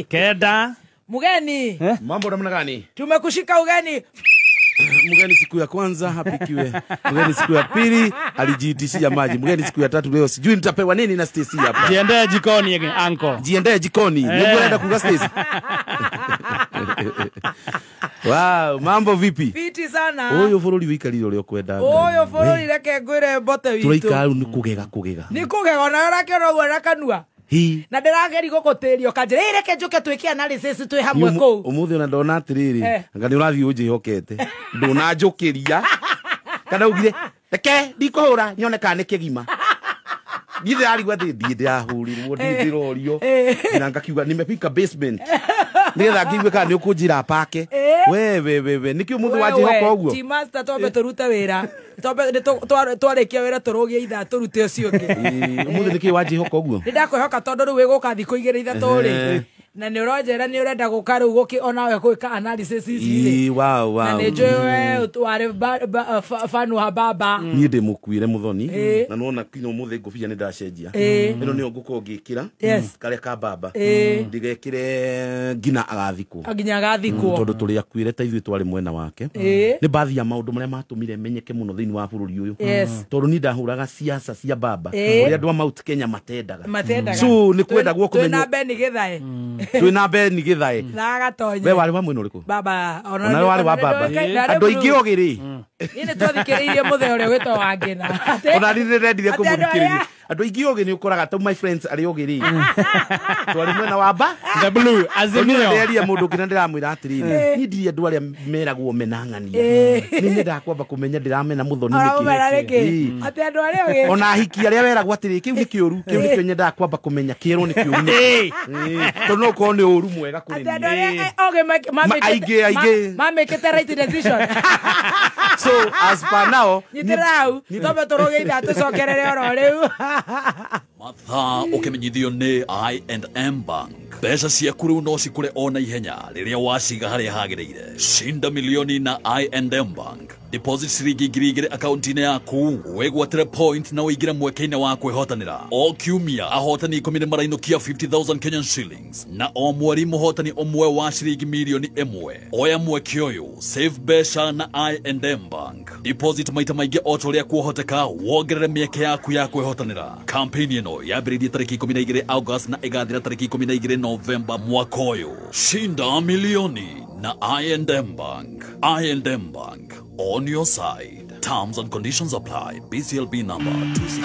Keda. Mugeni. Mambo namna gani? Tumekushika ugeni. Mgeni siku ya kwanza hapikiwe. Mgeni siku ya pili alijiitishia maji. Mgeni siku ya tatu leo sijui nitapewa nini na Stacy hapa. Jiendee jikoni uncle. Jiendee jikoni. Ndio naenda kuga Stacy. Wow, mambo vipi? Fiti sana. Oyo bũrũri wĩikarire ũrĩa ũkwenda. Oyo bũrũri reke ngwĩre mbote witũ. Tũraikara rĩu nĩ kũgega kũgega. Nĩ kũgega ona ũrakĩona ũguo na kanua. Na ndĩrageria gũgũtĩria ũkanjĩra ĩ reke njũke twĩke analysis twĩ hamwe kũu. Ũmũthĩ ona ndona atĩrĩrĩ, anga nĩ ũrathiĩ ũnjĩhokete. Ndũnanjũkĩria. Kana ugire reke ndikũhũra nyone kana nĩ kĩgima. Niĩ ndĩrarigwo atĩ ndiĩ ndĩrahũrirwo, ndiĩ ndĩrorio. Na ngakiuga nimefika basement. Nĩgetha ngĩigue kana nĩ ũkũnjĩra pake. We we we we nĩkĩ ũmũthĩ wanjĩhoka ũguo? Ti master twambe tũrute wĩra. Twambe twarĩkia wĩra tũrũgie ithaa tũrute ũcio ũngĩ. Ũmũthĩ nĩkĩ wanjĩhoka ũguo? Nĩ ndakwĩhoka tondũ rĩu wĩgũka thikũ igĩrĩ ithatũ rĩ. Na nĩ ũronjera nĩ ũrenda gũka rĩu gũkĩ onawe gwĩka analysis ici rĩ. Wow wow. Na nĩ njũĩ we warĩ fan wa baba. Niĩ ndĩmũkuire mũthoni na nĩwona kinya ũmũthĩ ngũbia nĩ ndacenjia. Ĩno nĩyo ngũkorwo ngĩkĩra karĩa ka baba. Ndigekĩre nginya agathikwo. Nginya agathikwo. Tondũ tũrĩ akuire ta ithuĩ twarĩ mwena wake. Nĩ bathi ya maũndũ marĩa matũmire menyeke mũno thĩinĩ wa bũrũri ũyũ. Tondũ niĩ ndahũraga siasa cia baba. Ũrĩa andũ a Mount Kenya matendaga. So nĩ kwendagwo kũmenywo. Twĩna Ben Githae. Twĩna Ben Githae. Na agatonye. We warĩ wa mwena ũrĩkũ? Baba. Ona we warĩ wa baba. Andũ aingĩ ogĩ rĩ. Niĩ nĩ twathikĩrĩirie mũthee ũrĩa wĩtagwo Wangĩna. Ona niĩ nĩndendire kũmũthikĩrĩria. Andũ aingĩ ogĩ nĩ ũkoraga ta my friends arĩa ogĩ rĩ. Twarĩ mwena wa ba. The blue Azimio. Ndĩreria mũndũ ũngĩ na ndĩramwĩra atĩrĩrĩ. Niĩ ndirĩ andũ arĩa meragwo menang'ania. Niĩ nyendaga kwamba kũmenya ndĩramena mũthoni nĩkĩ. Atĩ andũ arĩa ogĩ. Ona ahiki arĩa weragwo atĩrĩ kĩu nĩ kĩũru. Kĩu nĩkĩo nyendaga kwamba kũmenya kĩerwo nĩ kĩũru. Tondũ no ũkorwo nĩ ũru mwega kũrĩ niĩ. Atĩ andũ arĩa ogĩ aingĩ mamĩkĩte right decision. So as per now, nyitĩrĩra hau twambe tũrũge ithaa tũcokerere oro rĩu. Mathaa ũkĩmenyithio nĩ I&M Bank. Mbeca ciaku rĩu no cikũre o na ihenya rĩrĩa waciga harĩa hagĩrĩire. Shinda milioni na I&M Bank. Deposit ciringi 2,000 akaunti-inĩ yaku wĩgwatĩre point na ũingĩre mweke-inĩ wa kwĩhotanĩra. O kiumia ahotani 10 nĩ marainũkia 50,000 Kenyan shillings na o mweri mũhotani ũmwe wa ciringi milioni 1. Oya mweke ũyũ, save mbeca na I&M Bank. Deposit maita maingĩ o ta ũrĩa kuohoteka wongerere mĩeke yaku ya kwĩhotanĩra. Campaign ĩno yambĩrĩirie tarĩki 12 August na ĩgathira tarĩki 12 Novemba mwaka ũyũ. Shinda milioni na I&M Bank. I&M Bank, on your side. Terms and conditions apply. BCLB number 26.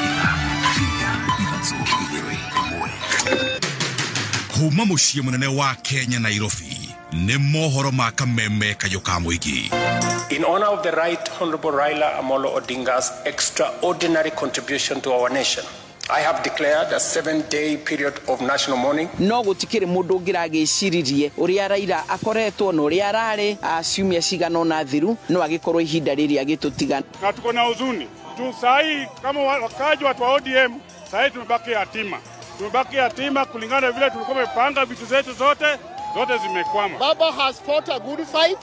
Kuma mũciĩ mũnene wa Kenya Nairobi nĩ mohoro ma kameme kayũ ka mũingĩ. In honor of the Right Honorable Raila Amolo Odinga's extraordinary contribution to our nation, I have declared a 7-day period of national mourning. No gutikire mundu ngiragiciririe uria Raila akoretwo na uria arari ciumia cigana ona thiru no agikorwo ihinda riri agitutigana. Na tuko na huzuni tu sahi kama wakaji watu wa ODM sahi tumebaki yatima. Tumebaki yatima kulingana vile tulikuwa tumepanga vitu zetu zote zimekwama. Baba has fought a good fight.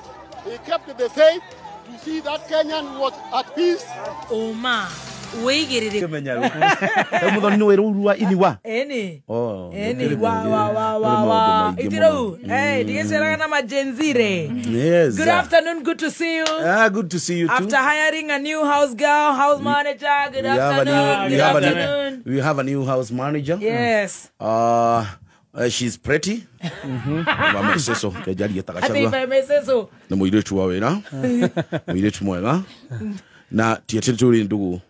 He kept the faith to see that Kenyan was at peace. Oma wigirire kemenya ru muthoni ni wirurua iniwa eni oh eni wa wa wa wa wa itiru eh ndigeceraga na majenzire. Yes. Good afternoon, good to see you. Ah, good to see you too. After hiring a new house girl, house manager. Good afternoon. Good afternoon. We have a new house manager. Yes. She's pretty. Mama seso kejari etagachagua. Ati mama seso. Na muiretu wa wira. Muiretu mwega. Na ti ati turi ndugu.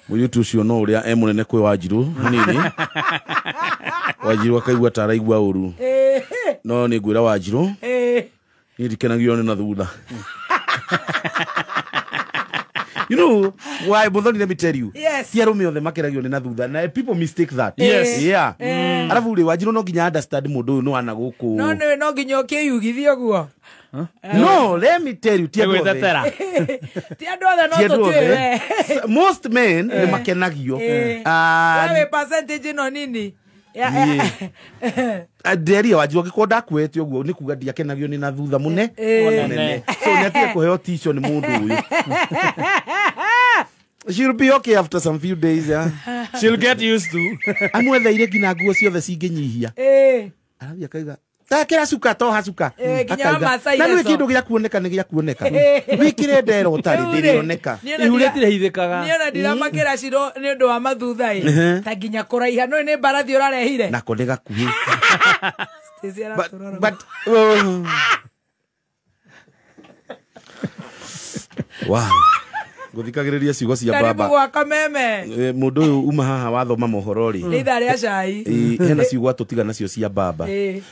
Muiretu ucio no uria e munene kwi Wanjiru hanini. Wanjiru akaigua ta araigua uru. No ni ngwira Wanjiru. Ni ndikenagio ni na thutha. You know why, Muthoni, let me tell you. Yes. Ti arume othe makeragio ni na thutha na people mistake that. Yes. Yeah. Arabu ri Wanjiru no nginya understand mundu uyu no ana guku. No no no nginya ukiyugithio guo. No, let me tell you, ti andu othe. Ti andu othe no tutue. Most men ni makenagio. Ah, we percentage no nini? Nderia Wanjiru angĩkorwo ndakuete ũguo nĩ kuga ndiakenagio nĩ na thutha mũne mũnene. So nĩ atige kũheo tisho nĩ mũndũ ũyũ. She'll be okay after some few days, yeah. She'll get used to. Amwetheire nginya nguo ciothe cingĩnyihia. Arathiĩ akaiga takira cuka to hacuka. Na nĩ kĩndũ gĩa kuoneka nĩ gĩa kuoneka. Wĩkĩre ndero ũtarĩ ndĩrĩoneka. Ihu rĩtirehithĩkaga. Niĩ ona ndiramakĩra Ciro nĩ ũndũ wa mathutha ĩ. Ta nginya kũraiha no nĩ mbarathi ũrarehire. Nako nĩ gakuhĩ. But wow. Guthikagiriria ciugo cia baba. Karibu gwa Kameme. Mundu uyu uma haha wathoma mohoro ri. Ni ithaa ria cai. Hena ciugo atutiga nacio cia baba.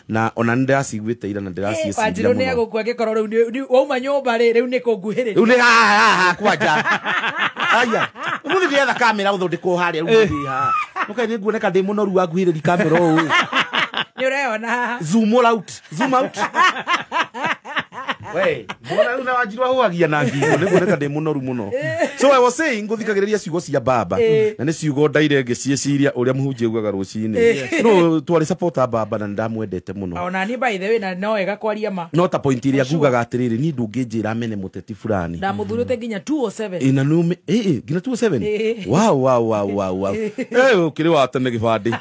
Na ona ndĩraciguĩte ira na ndĩraciĩciria. Wanjiru nĩ egũkua angĩkorwo rĩu wauma nyũmba rĩ rĩu nĩ kũnguhĩrĩria. Rĩu nĩ haha kwanja. Aya. Ũmũthĩ ndĩretha kamera ũthondekwo harĩa rĩu ndĩ haha. Ũkai nĩ nguoneka ndĩ mũnoru wa nguhĩrĩria kamera ũũ. Nĩ ũreyona haha. Zoom all out. Zoom out. We, mbona una Wanjiru ahuagia na ngingo nĩ nguoneka ndĩ mũnoru mũno. So I was saying nguthikagĩrĩria ciugo cia baba na nĩ ciugo ndaire ngĩciĩciria ũrĩa mũhunjia augaga rũcinĩ. No twarĩ supporter baba na ndamwendete mũno. Ona ni by the way na no wega kwaria ma. No ta point ĩrĩa ngugaga atĩrĩrĩ niĩ ndũngĩnjĩra mene mũteti fulani. Ndamũthurĩte nginya 207. Ĩna nĩ nginya 207. Wow wow wow wow wow. Ũkĩrĩ wa tene gĩbandĩ.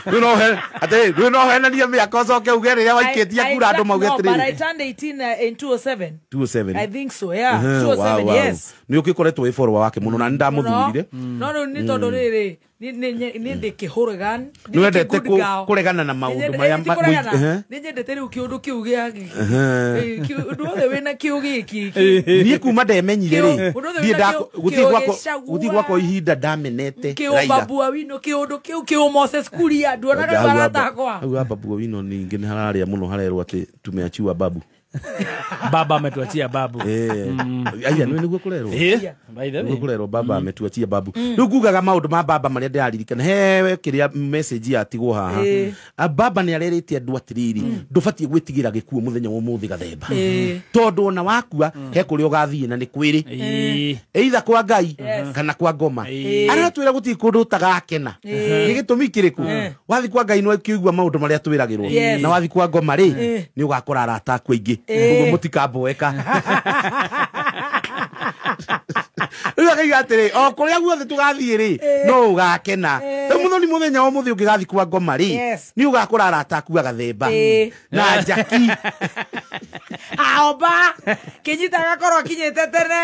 Rĩu no henania mĩaka ũcoke uge rĩrĩa waikĩtie kura andũ mauge atĩrĩrĩ. But I turned 18 in 207. 207. I think so, yeah. 207, yes. Nĩ ũgĩkoretwo wĩ follower wake mũno na nĩ ndamũthurire. No rĩu nĩ tondũ rĩrĩ nĩ ndĩ kĩhũrĩgan. Nĩ wendete kũregana na maũndũ marĩa nĩ nyendete rĩu kĩũndũ kĩu gĩa ũndũ wothe wĩna kĩũ gĩkĩ. Niĩ kuma ndemenyire rĩ gũthiĩ gwakwa ihinda ndamenete Raila. Kĩũ Babu Owino kĩũndũ kĩu kĩũ Moses Kuria nduonaga arata akwa. Hau Babu Owino ningĩ nĩ hararĩa mũno harerwo atĩ tumeachiwa babu. Baba ametuachia babu. Aya nĩ nĩguo kũrerwo. By the way. Nĩguo kũrerwo baba ametuachia babu. Rĩu ngugaga maũndũ ma baba marĩa ndĩraririkana. Hewe kĩrĩa message yatigwo haha. Baba nĩ arerĩte andũ atĩrĩrĩ ndũbatiĩ gwĩtigĩra gĩkuũ mũthenya wa ũmũthĩ gathemba. Tondũ ona wakua he kũrĩa ũgathiĩ na nĩ kwĩrĩ. Either kwa Ngai kana kwa ngoma. Aratwĩra gũtirĩ kũndũ ũtagakena. Nĩ gĩtũmi kĩrĩkũ? Wathiĩ kwa Ngai nĩ ũkĩigua maũndũ marĩa twĩragĩrwo. Na wathiĩ kwa ngoma rĩ nĩ ũgakora arata aku aingĩ. Ũguo mũtikamboeka. Rĩu akaiga atĩrĩ o kũrĩa guothe tũgathiĩ rĩ no ũgakena. Rĩu mũthoni mũthenya wa ũmũthĩ ũngĩgathiĩ kwa ngoma rĩ nĩ ũgakora arata aku agathemba na njaki. Aoba kĩnyita gakorwo akinyĩte tene.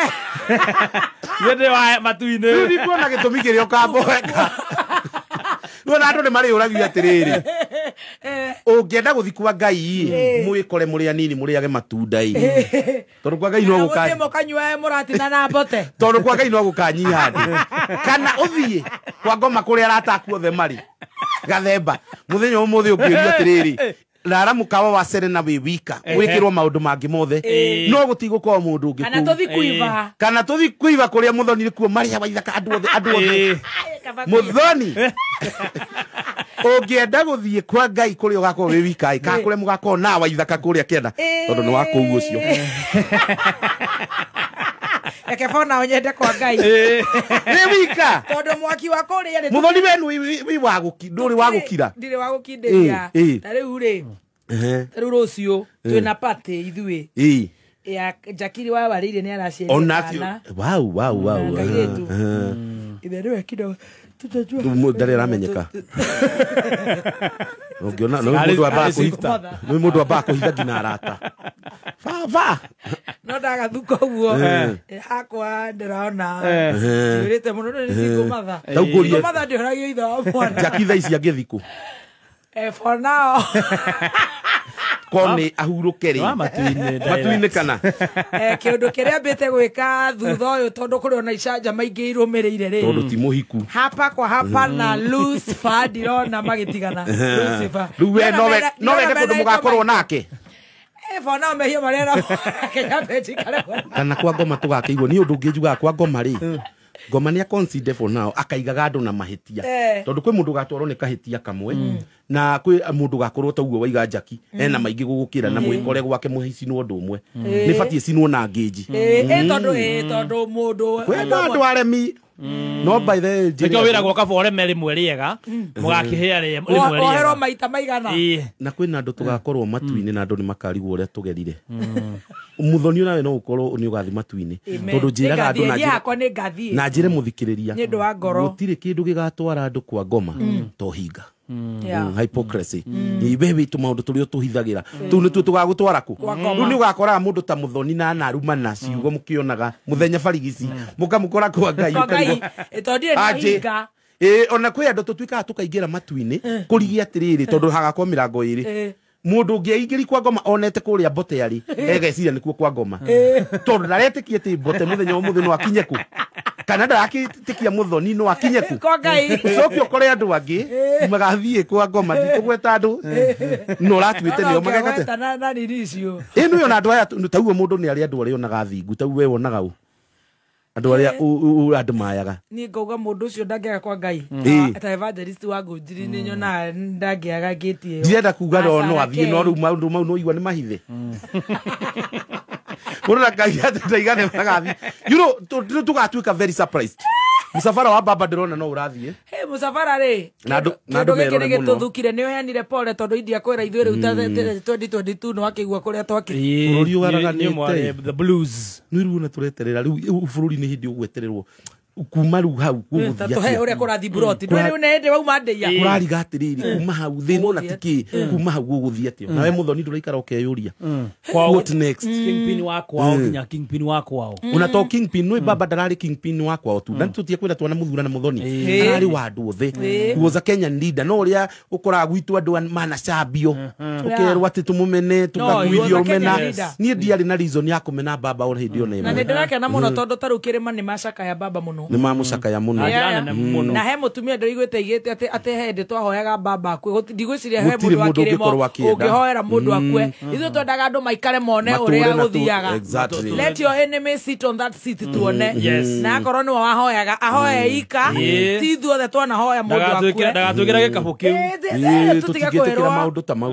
Gĩthĩ wa matu-inĩ. Rĩu ndikuona gĩtũmi kĩrĩa ũkamboeka. Rĩu ona andũ nĩ marĩũragio atĩrĩrĩ ũngĩenda gũthiĩ kwa Ngai mwĩkore mũrĩ anini mũrĩage matunda ĩ tondũ kwa Ngai no gũka mũkanyuae mũratina na mbote tondũ kwa Ngai no gũkanyiha thĩ kana ũthiĩ kwa ngoma kũrĩa arata aku othe marĩ gathemba mũthenya ũmũthĩ ũngĩũrio atĩrĩrĩ rara mũkawa wa Serena wĩ wika wĩkĩrwo maũndũ mangĩ mothe no gũtigũkorwo mũndũ ũngĩ kana tũthiĩ kuiba kana tũthiĩ kuiba kũrĩa mũthoni kuo marĩa waithaka andũ othe mũthoni ũngĩenda gũthiĩ kwa Ngai kũrĩa ũgakorwo wĩ wika kana kũrĩa mũgakorwo na waithaka kũrĩa kĩenda tondũ nĩ wa kũu ũcio. Reke bona ũnyende kwa Ngai wĩ wika tondũ mwaki wa kũrĩa nĩ mũthoni wenu wĩ wa ndũrĩ wa gũkira. Ndirĩ wa gũkindĩria. Ta rĩu rĩ ta rĩu rũciũ twĩna party ithuĩ ya Jakiri wa warĩire nĩ araciarire kana. Wow wow wow. Ithe rĩu kidogo ndarĩ aramenyeka. Ũngĩona nĩ mũndũ ambaga kũhitha nginya arata. Baba no ndagathuka ũguo hakwa ndĩrona njũrĩte mũno nĩ single mother. Single mother ndĩhũragio ithe wa mwana. Jaki thaa ici angĩthiĩ kũ? For now. Kone ahurũke rĩ matu-inĩ kana kĩũndũ kĩrĩa ambĩte gwĩka thutha ũyũ tondũ kũrĩ ona icanjama ingĩ irũmĩrĩire rĩ tondũ ti mũhiku hapa kwa hapa na Lucifer ndirona magĩtigana Lucifer rĩu we no wende kũndũ mũgakorwo nake. For now mehia marĩa Kenya njikare kana kwa ngoma tũgakĩigwo nĩ ũndũ ũngĩ njugaga kwa ngoma rĩ ngoma nĩ consider for now akaigaga andũ na mahĩtia tondũ kwĩ mũndũ gatwarwo nĩ kahĩtia kamwe na kwĩ mũndũ gakorwo ta ũguo waiga njaki ena maingĩ gũgũkĩra na mwĩkore gwake mũhicinwo ũndũ ũmwe nĩ batiĩ cinwo na ngĩnji tondũ mũndũ kwĩna andũ aremi no by the nĩkĩo wĩragwo kaba ũreme rĩmwe rĩega mũgakĩhĩa rĩmwe rĩega oherwo maita maigana. Na kwĩna andũ tũgakorwo matu-inĩ na andũ nĩ makarigwo ũrĩa tũgerire. Mũthoni nawe no ũkorwo nĩ ũgathiĩ matu-inĩ tondũ njĩraga andũ na njĩre mũthikĩrĩria nĩ ũndũ wa ngoro gũtirĩ kĩndũ gĩgatwara andũ kwa ngoma to hinga. Hypocrisy wewe tu maundu turi tuhithagira tu ni tu tugagutwara ku riu ni ugakora mundu ta muthoni na narumana ciugo mukionaga muthenya barigici mukamukora kwa Ngai tondire ni hinga ona kwi andu tutuikaga tukaingira matu-ini kurigia atiriri tondu hagakwo mirango iri mundu ungiaingiri kwa ngoma onete kuria mbote ari egeciria nikuo kwa ngoma tondu ndaretikie ati mbote muthenya umuthi no akinye ku kana ndarakitikia muthoni no akinye ku kwa Ngai ucoke ukore andu angi magathie kwa ngoma ndikugweta andu no ratuite nio magekate na nini icio inu yo na andu aya tauo mundu ni ari andu aria onaga thingu tau we wonaga u andu aria andu mayaga ni ngauga mundu ucio ndangĩaga kwa Ngai ta evangelist wa Ngũnjiri ni nyonaga ndangĩaga ngĩtie ĩyo ndirenda kuga no athiĩ no rĩu maũndũ mau no igua nĩ mahithe mũndũ ndakaiga atĩ ndaigane magathiĩ you know tũgatuĩka very surprised musafara wa baba ndĩrona no ũrathiĩ he musafara rĩ na andũ merore mũno gĩtũthukire nĩ ũheanire pole tondũ India kwĩra ithuĩ rĩu ta 2022 no akĩigua kũrĩa twakĩ bũrũri ũgaraganĩte the blues nĩ rĩu ona tũreterera rĩu bũrũri nĩ hĩndĩ ũgwetererwo kuma rĩu hau gũgũthiĩ atĩa ũrĩa kũrathiĩ buroti ndũĩ rĩu nĩ hĩndĩ wauma ndĩia kũrariga atĩrĩrĩ kuma hau thĩna ona tikĩ kuma hau gũgũthiĩ atĩa nawe mũthoni ndũraikara ũkeyũria what next kingpin wa kwao nginya kingpin wa kwao ona to kingpin no baba ndararĩ kingpin wa kwao tu na tũtige kwĩra twana mũthura na mũthoni ararĩ wa andũ othe he was a Kenyan leader no ũrĩa ũkoraga gwitũ andũ manacambio ũkerwo atĩ tũmũmene tũkaguithio rũmena niĩ ndiarĩ na reason ya kũmena baba ona hĩndĩ ona ĩmwe na nĩ ndĩrakena mũno tondũ ta rĩu kĩrĩma nĩ macakaya baba mũno nĩ mamucakaya mũno na he mũtumia ndĩraiguĩte aigĩte atĩ atĩ he hĩndĩ twahoyaga baba akue ndigwĩciria he mũndũ wa kĩrĩma ũngĩhoera mũndũ akue ithuĩ twendaga andũ maikare mone ũrĩa gũthiaga let your enemy sit on that seat tuone na akorwo nĩwe wahoyaga ahoe ika ti ithuothe twanahoya mũndũ akue ndagatwĩkĩra gĩkabũ kĩu tũtingĩtĩkĩra maũndũ ta mau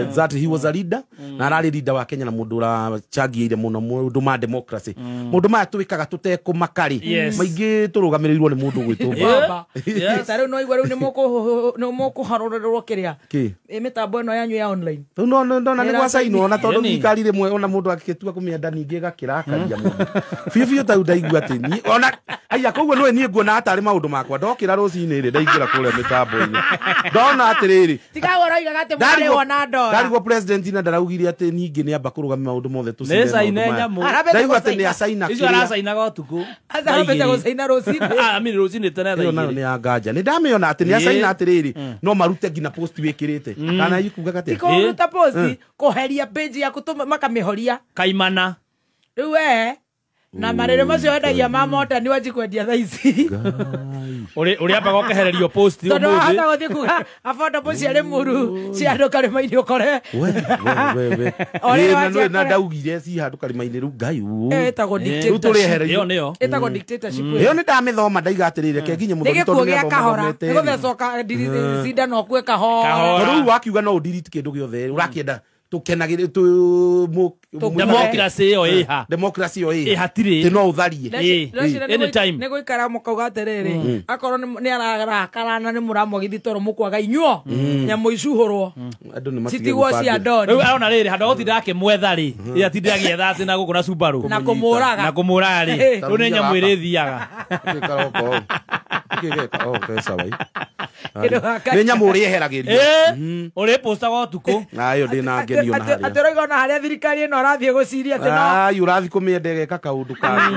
exactly he was a leader na ararĩ leader wa Kenya na mũndũ ũrachangiĩire mũno maũndũ ma democracy maũndũ maya twĩkaga tũtekũmaka-rĩ maingĩ tũrũgamĩrĩirwo nĩ mũndũ ũgwĩtwo baba ta rĩu no igua rĩu nĩ mũkũharũrĩrwo kĩrĩa mĩtambo ĩno yanyu ya online rĩu no ndona nĩ gwacainwo ona tondũ thirikari rĩmwe ona mũndũ akĩtua kũmĩenda ningĩ ĩgakĩrakaria mũndũ biũ biũ tau ndaigua atĩ niĩ ona aya koguo nĩwe niĩ nguona atarĩ maũndũ makwa ndokĩra rũcinĩ rĩ ndaingĩra kũrĩa mĩtambo-inĩ ndona atĩrĩrĩ tiga ũroigaga atĩ mũrarĩhwo na ndora ndarigwo president na ndaraugire atĩ ningĩ nĩ amba kũrũgamia maũndũ mothe tũcine ndaigua atĩ nĩ acaina icio aracainaga ũtukũ arambĩte gũcaina rũcinĩ I mean rũcinĩ tene thaa ĩyo nayo nĩ ya nganja nĩ ndamĩona atĩ nĩ acaina atĩrĩrĩ no marute nginya post wĩkĩrĩte kana ikugaga atĩa ti kũruta post kũheria page yaku makamĩhoria kaimana rĩu we na marĩrĩ macio wendagia ma mota nĩ wanji kwendia thaa ici ũrĩambaga ũkehererio post tondũ wahota gũthiĩ kuga affordable cia Rĩmuru cia andũ karĩma-inĩ ũkore na ndaugire ci handũ karĩma-inĩ rĩu Ngai ĩtagwo dictatorship ĩtagwo dictatorship ĩyo nĩ ndamĩthoma ndaiga atĩrĩrĩ reke nginye mũthoni tondũ nĩ kahora nĩ gũthecwo cindano ũkue kahora tondũ rĩu wakiuga no ũdelete kĩndũ gĩothe ũrakĩenda tukenagire tu democracy ĩyo ĩha democracy ĩyo ĩha hatirĩ ti no ũtharie anytime nĩ gũikara mũkauga atĩrĩrĩ akorwo nĩ ararakara na nĩ mũramwagithi toro mũkwaga inyuo nyamũ icuhũrwo citigwo cia ndoni rĩu arona rĩrĩ handũ gũtinda akĩmwetha rĩ ĩ atinda agĩetha atĩ na gũkũ na Subaru na kũmũraga rĩ rĩu nĩ nyamũ ĩrĩthiaga nĩ nyamũ ũrĩeheragĩrio ũrĩpostaga ũtukũ ĩyo ndĩna ngenio na harĩa atĩ ũrauga ona harĩa thirikari ĩno ũrathiĩ gũciria atĩ no ai ũrathiĩ kũmĩenda ĩgeka kaũndũ kangĩ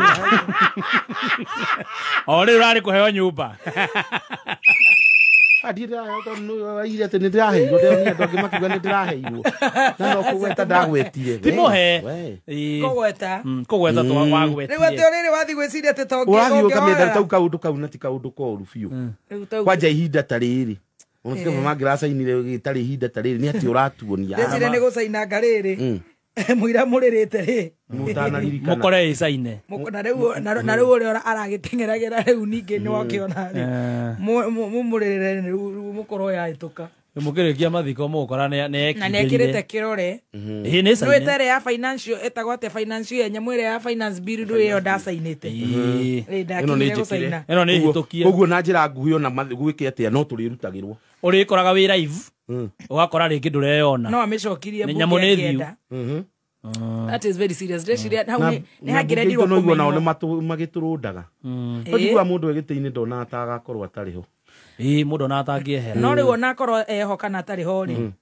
o rĩu ũrarĩ kũheo nyũmba ndiraheirwo atĩ nĩ ndĩraheirwo ndĩronire andũ angĩ makiuga nĩ ndĩraheirwo na no kũgweta ndagwetire ti mũhe kũgweta kũgweta wagwetire rĩu atĩ rĩrĩ wathiĩ gwĩciria atĩ to ũrathiĩ ũkamĩenda tau kaũndũ kau na ti kaũndũ koru biũ kwanja ihinda ta rĩrĩ ona tiga mangĩracainire gĩtarĩ ihinda ta rĩrĩ nĩ atĩ ũratuonia ndĩciria nĩ gũcainanga rĩrĩ mũira mũrĩrĩte rĩ mũtanaririkana mũkore ĩcaine na rĩu ũrĩa aragĩteng'eragĩra rĩu ningĩ nĩ wakĩona rĩ mũmũrĩrĩre rĩu mũkorwo yahĩtũka mũkĩrĩkia mathiko mũgũkora na nĩekĩrĩte kĩrore ĩĩ nĩ caine rĩu ĩtarĩ ya financial ĩtagwo atĩa financial ya nyamũ ĩrĩa ya finance bill rĩu ĩyo ndacainĩte ĩno nĩ njĩkĩre ĩno nĩ hĩtũkie ũguo na njĩra nguhĩ ona gwĩke atĩa no tũrĩrutagĩrwo ũrĩkoraga wĩ live ũgakora rĩngĩ ndũreyona no amĩcokirie nyamũ nĩ thiu That is very serious. Ndeciria hau nĩ hangĩrendirwo kũmenywo nao nĩ magĩtũrũndaga. Tondũ mũndũ egĩtĩ-inĩ ndona atagakorwo atarĩ ho. Ĩĩ mũndũ ona atangĩehera. No rĩu onakorwo eho kana atarĩ ho rĩ,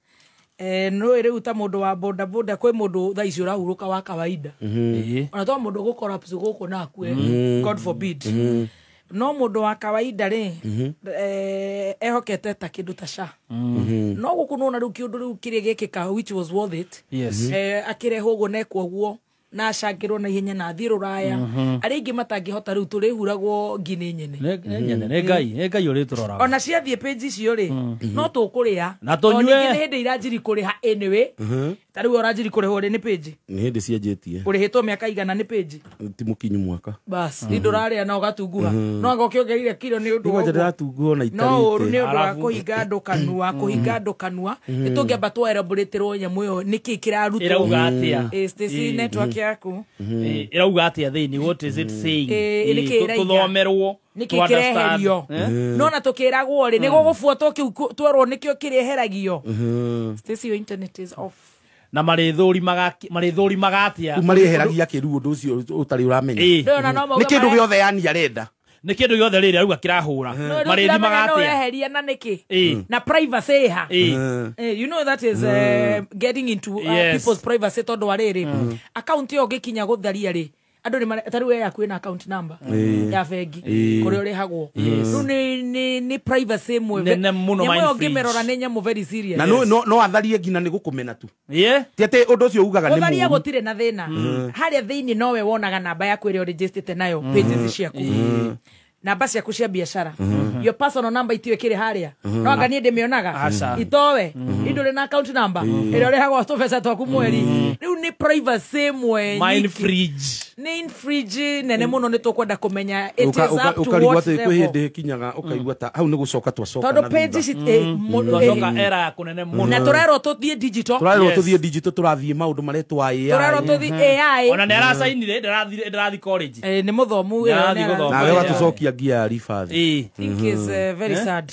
no rĩu ta mũndũ wa boda boda kwĩ mũndũ thaa ici ũrahurũka wa kawaida. Ona to mũndũ gũkorapsu gũkũ na akue, God forbid. No mũndũ wa kawaida rĩ, ehokete ta kĩndũ ta SHA. No gũkũ nona rĩu kĩũndũ rĩu kĩrĩa gĩkĩka which was worth it. Akĩrehwo ũguo nekwo ũguo na acangĩrwo na ihenya na athiĩ rũraya. Arĩa aingĩ matangĩhota rĩu tũrĩhuragwo ngi nĩ nyene. Nĩ nyene, nĩ Ngai, nĩ Ngai ũrĩtũroraga. Ona ciathiĩ page icio rĩ, no tũkũrĩa. Na tũnyue. Ningĩ nĩ hĩndĩ iranjiri kũrĩha anyway. Ta rĩu ũranjiri kũrĩhwo rĩ nĩ page. Nĩ hĩndĩ cianjĩtie. Ũrĩhĩtwo mĩaka igana nĩ page. Ti mũkinyu mwaka. Bas, mm ndũrarĩa na ũgatunguha. No anga ũkĩongereire kiro nĩ ũndũ wa Nĩgwanja ũguo. ndĩratunguha ona No ũru itarĩte. nĩ ũndũ wa kũhinga andũ kanua, kũhinga andũ kanua. Nĩ tũngĩamba twaelaboratĩrwo nyamũ ĩyo nĩkĩ kĩrarutwo. Ĩrauga atĩa? Stacy, network yaku. Ĩrauga atĩa thĩinĩ? What is it saying? Nĩkĩ ĩraiga? Tũthomerwo. Nĩkĩ kĩreherio? No na tũkĩragwo rĩ, nĩ gũgũbuatwo kĩu twerwo nĩkĩo kĩreheragio. Stacy, your internet is off. Na marĩthũrimaga atĩa? Rĩu marĩeheragia kĩru ũndũ ũcio ũtarĩ ũramenya. Ndĩrona no mauga Nĩ kĩndũ gĩothe yani arenda. Nĩ kĩndũ gĩothe rĩrĩ arauga kĩrahũra. Marĩthimaga atĩa? Ũreheria na nĩkĩ? Na privacy ĩha. You know that is getting into people's privacy tondũ wa rĩrĩ. Account ĩyo ũngĩkinya gũtharia rĩ, andũ nĩ ta rĩu yaku ĩna account number ya bengi kũrĩa ũrĩhagwo. Rĩu nĩ privacy ĩmwe. Nene mũno. Nyamũ ĩyo ũngĩmĩrora nĩ nyamũ very serious. Na no atharie nginya nĩ gũkũmena tu. Ti atĩ ũndũ ũcio ugaga nĩ mũru. Gũtharia gũtirĩ na thĩna. Harĩa thĩinĩ nowe wonaga namba yaku ĩrĩa ũrĩnjĩstĩte nayo pages ciaku. Namba ciaku cia biashara. Your personal number itiwe kĩrĩ harĩa. No anga niĩ ndĩmĩonaga. Itowe. Indũrĩ na account number. Ĩrĩa ũrĩhagwo tũbeca twaku mweri. Rĩu nĩ privacy ĩmwe. Mine fridge. Nĩ infringe nene mũno nĩ tũkwenda kũmenya it is up to what level. Kwĩ hĩndĩ ĩkinyaga ũkaigua ta hau nĩ gũcoka twacoka. Tondũ page ici twacoka era ya kũnene mũno. Na tũrerwo tũthiĩ digital. Tũrerwo tũthiĩ digital, tũrathiĩ maũndũ maretwo AI. Tũrerwo tũthiĩ AI. Ona nĩ aracainire, ndĩrathiĩ college. Nĩ mũthomu. Nawe watũcokia ngia ya ribathi. Think is very sad.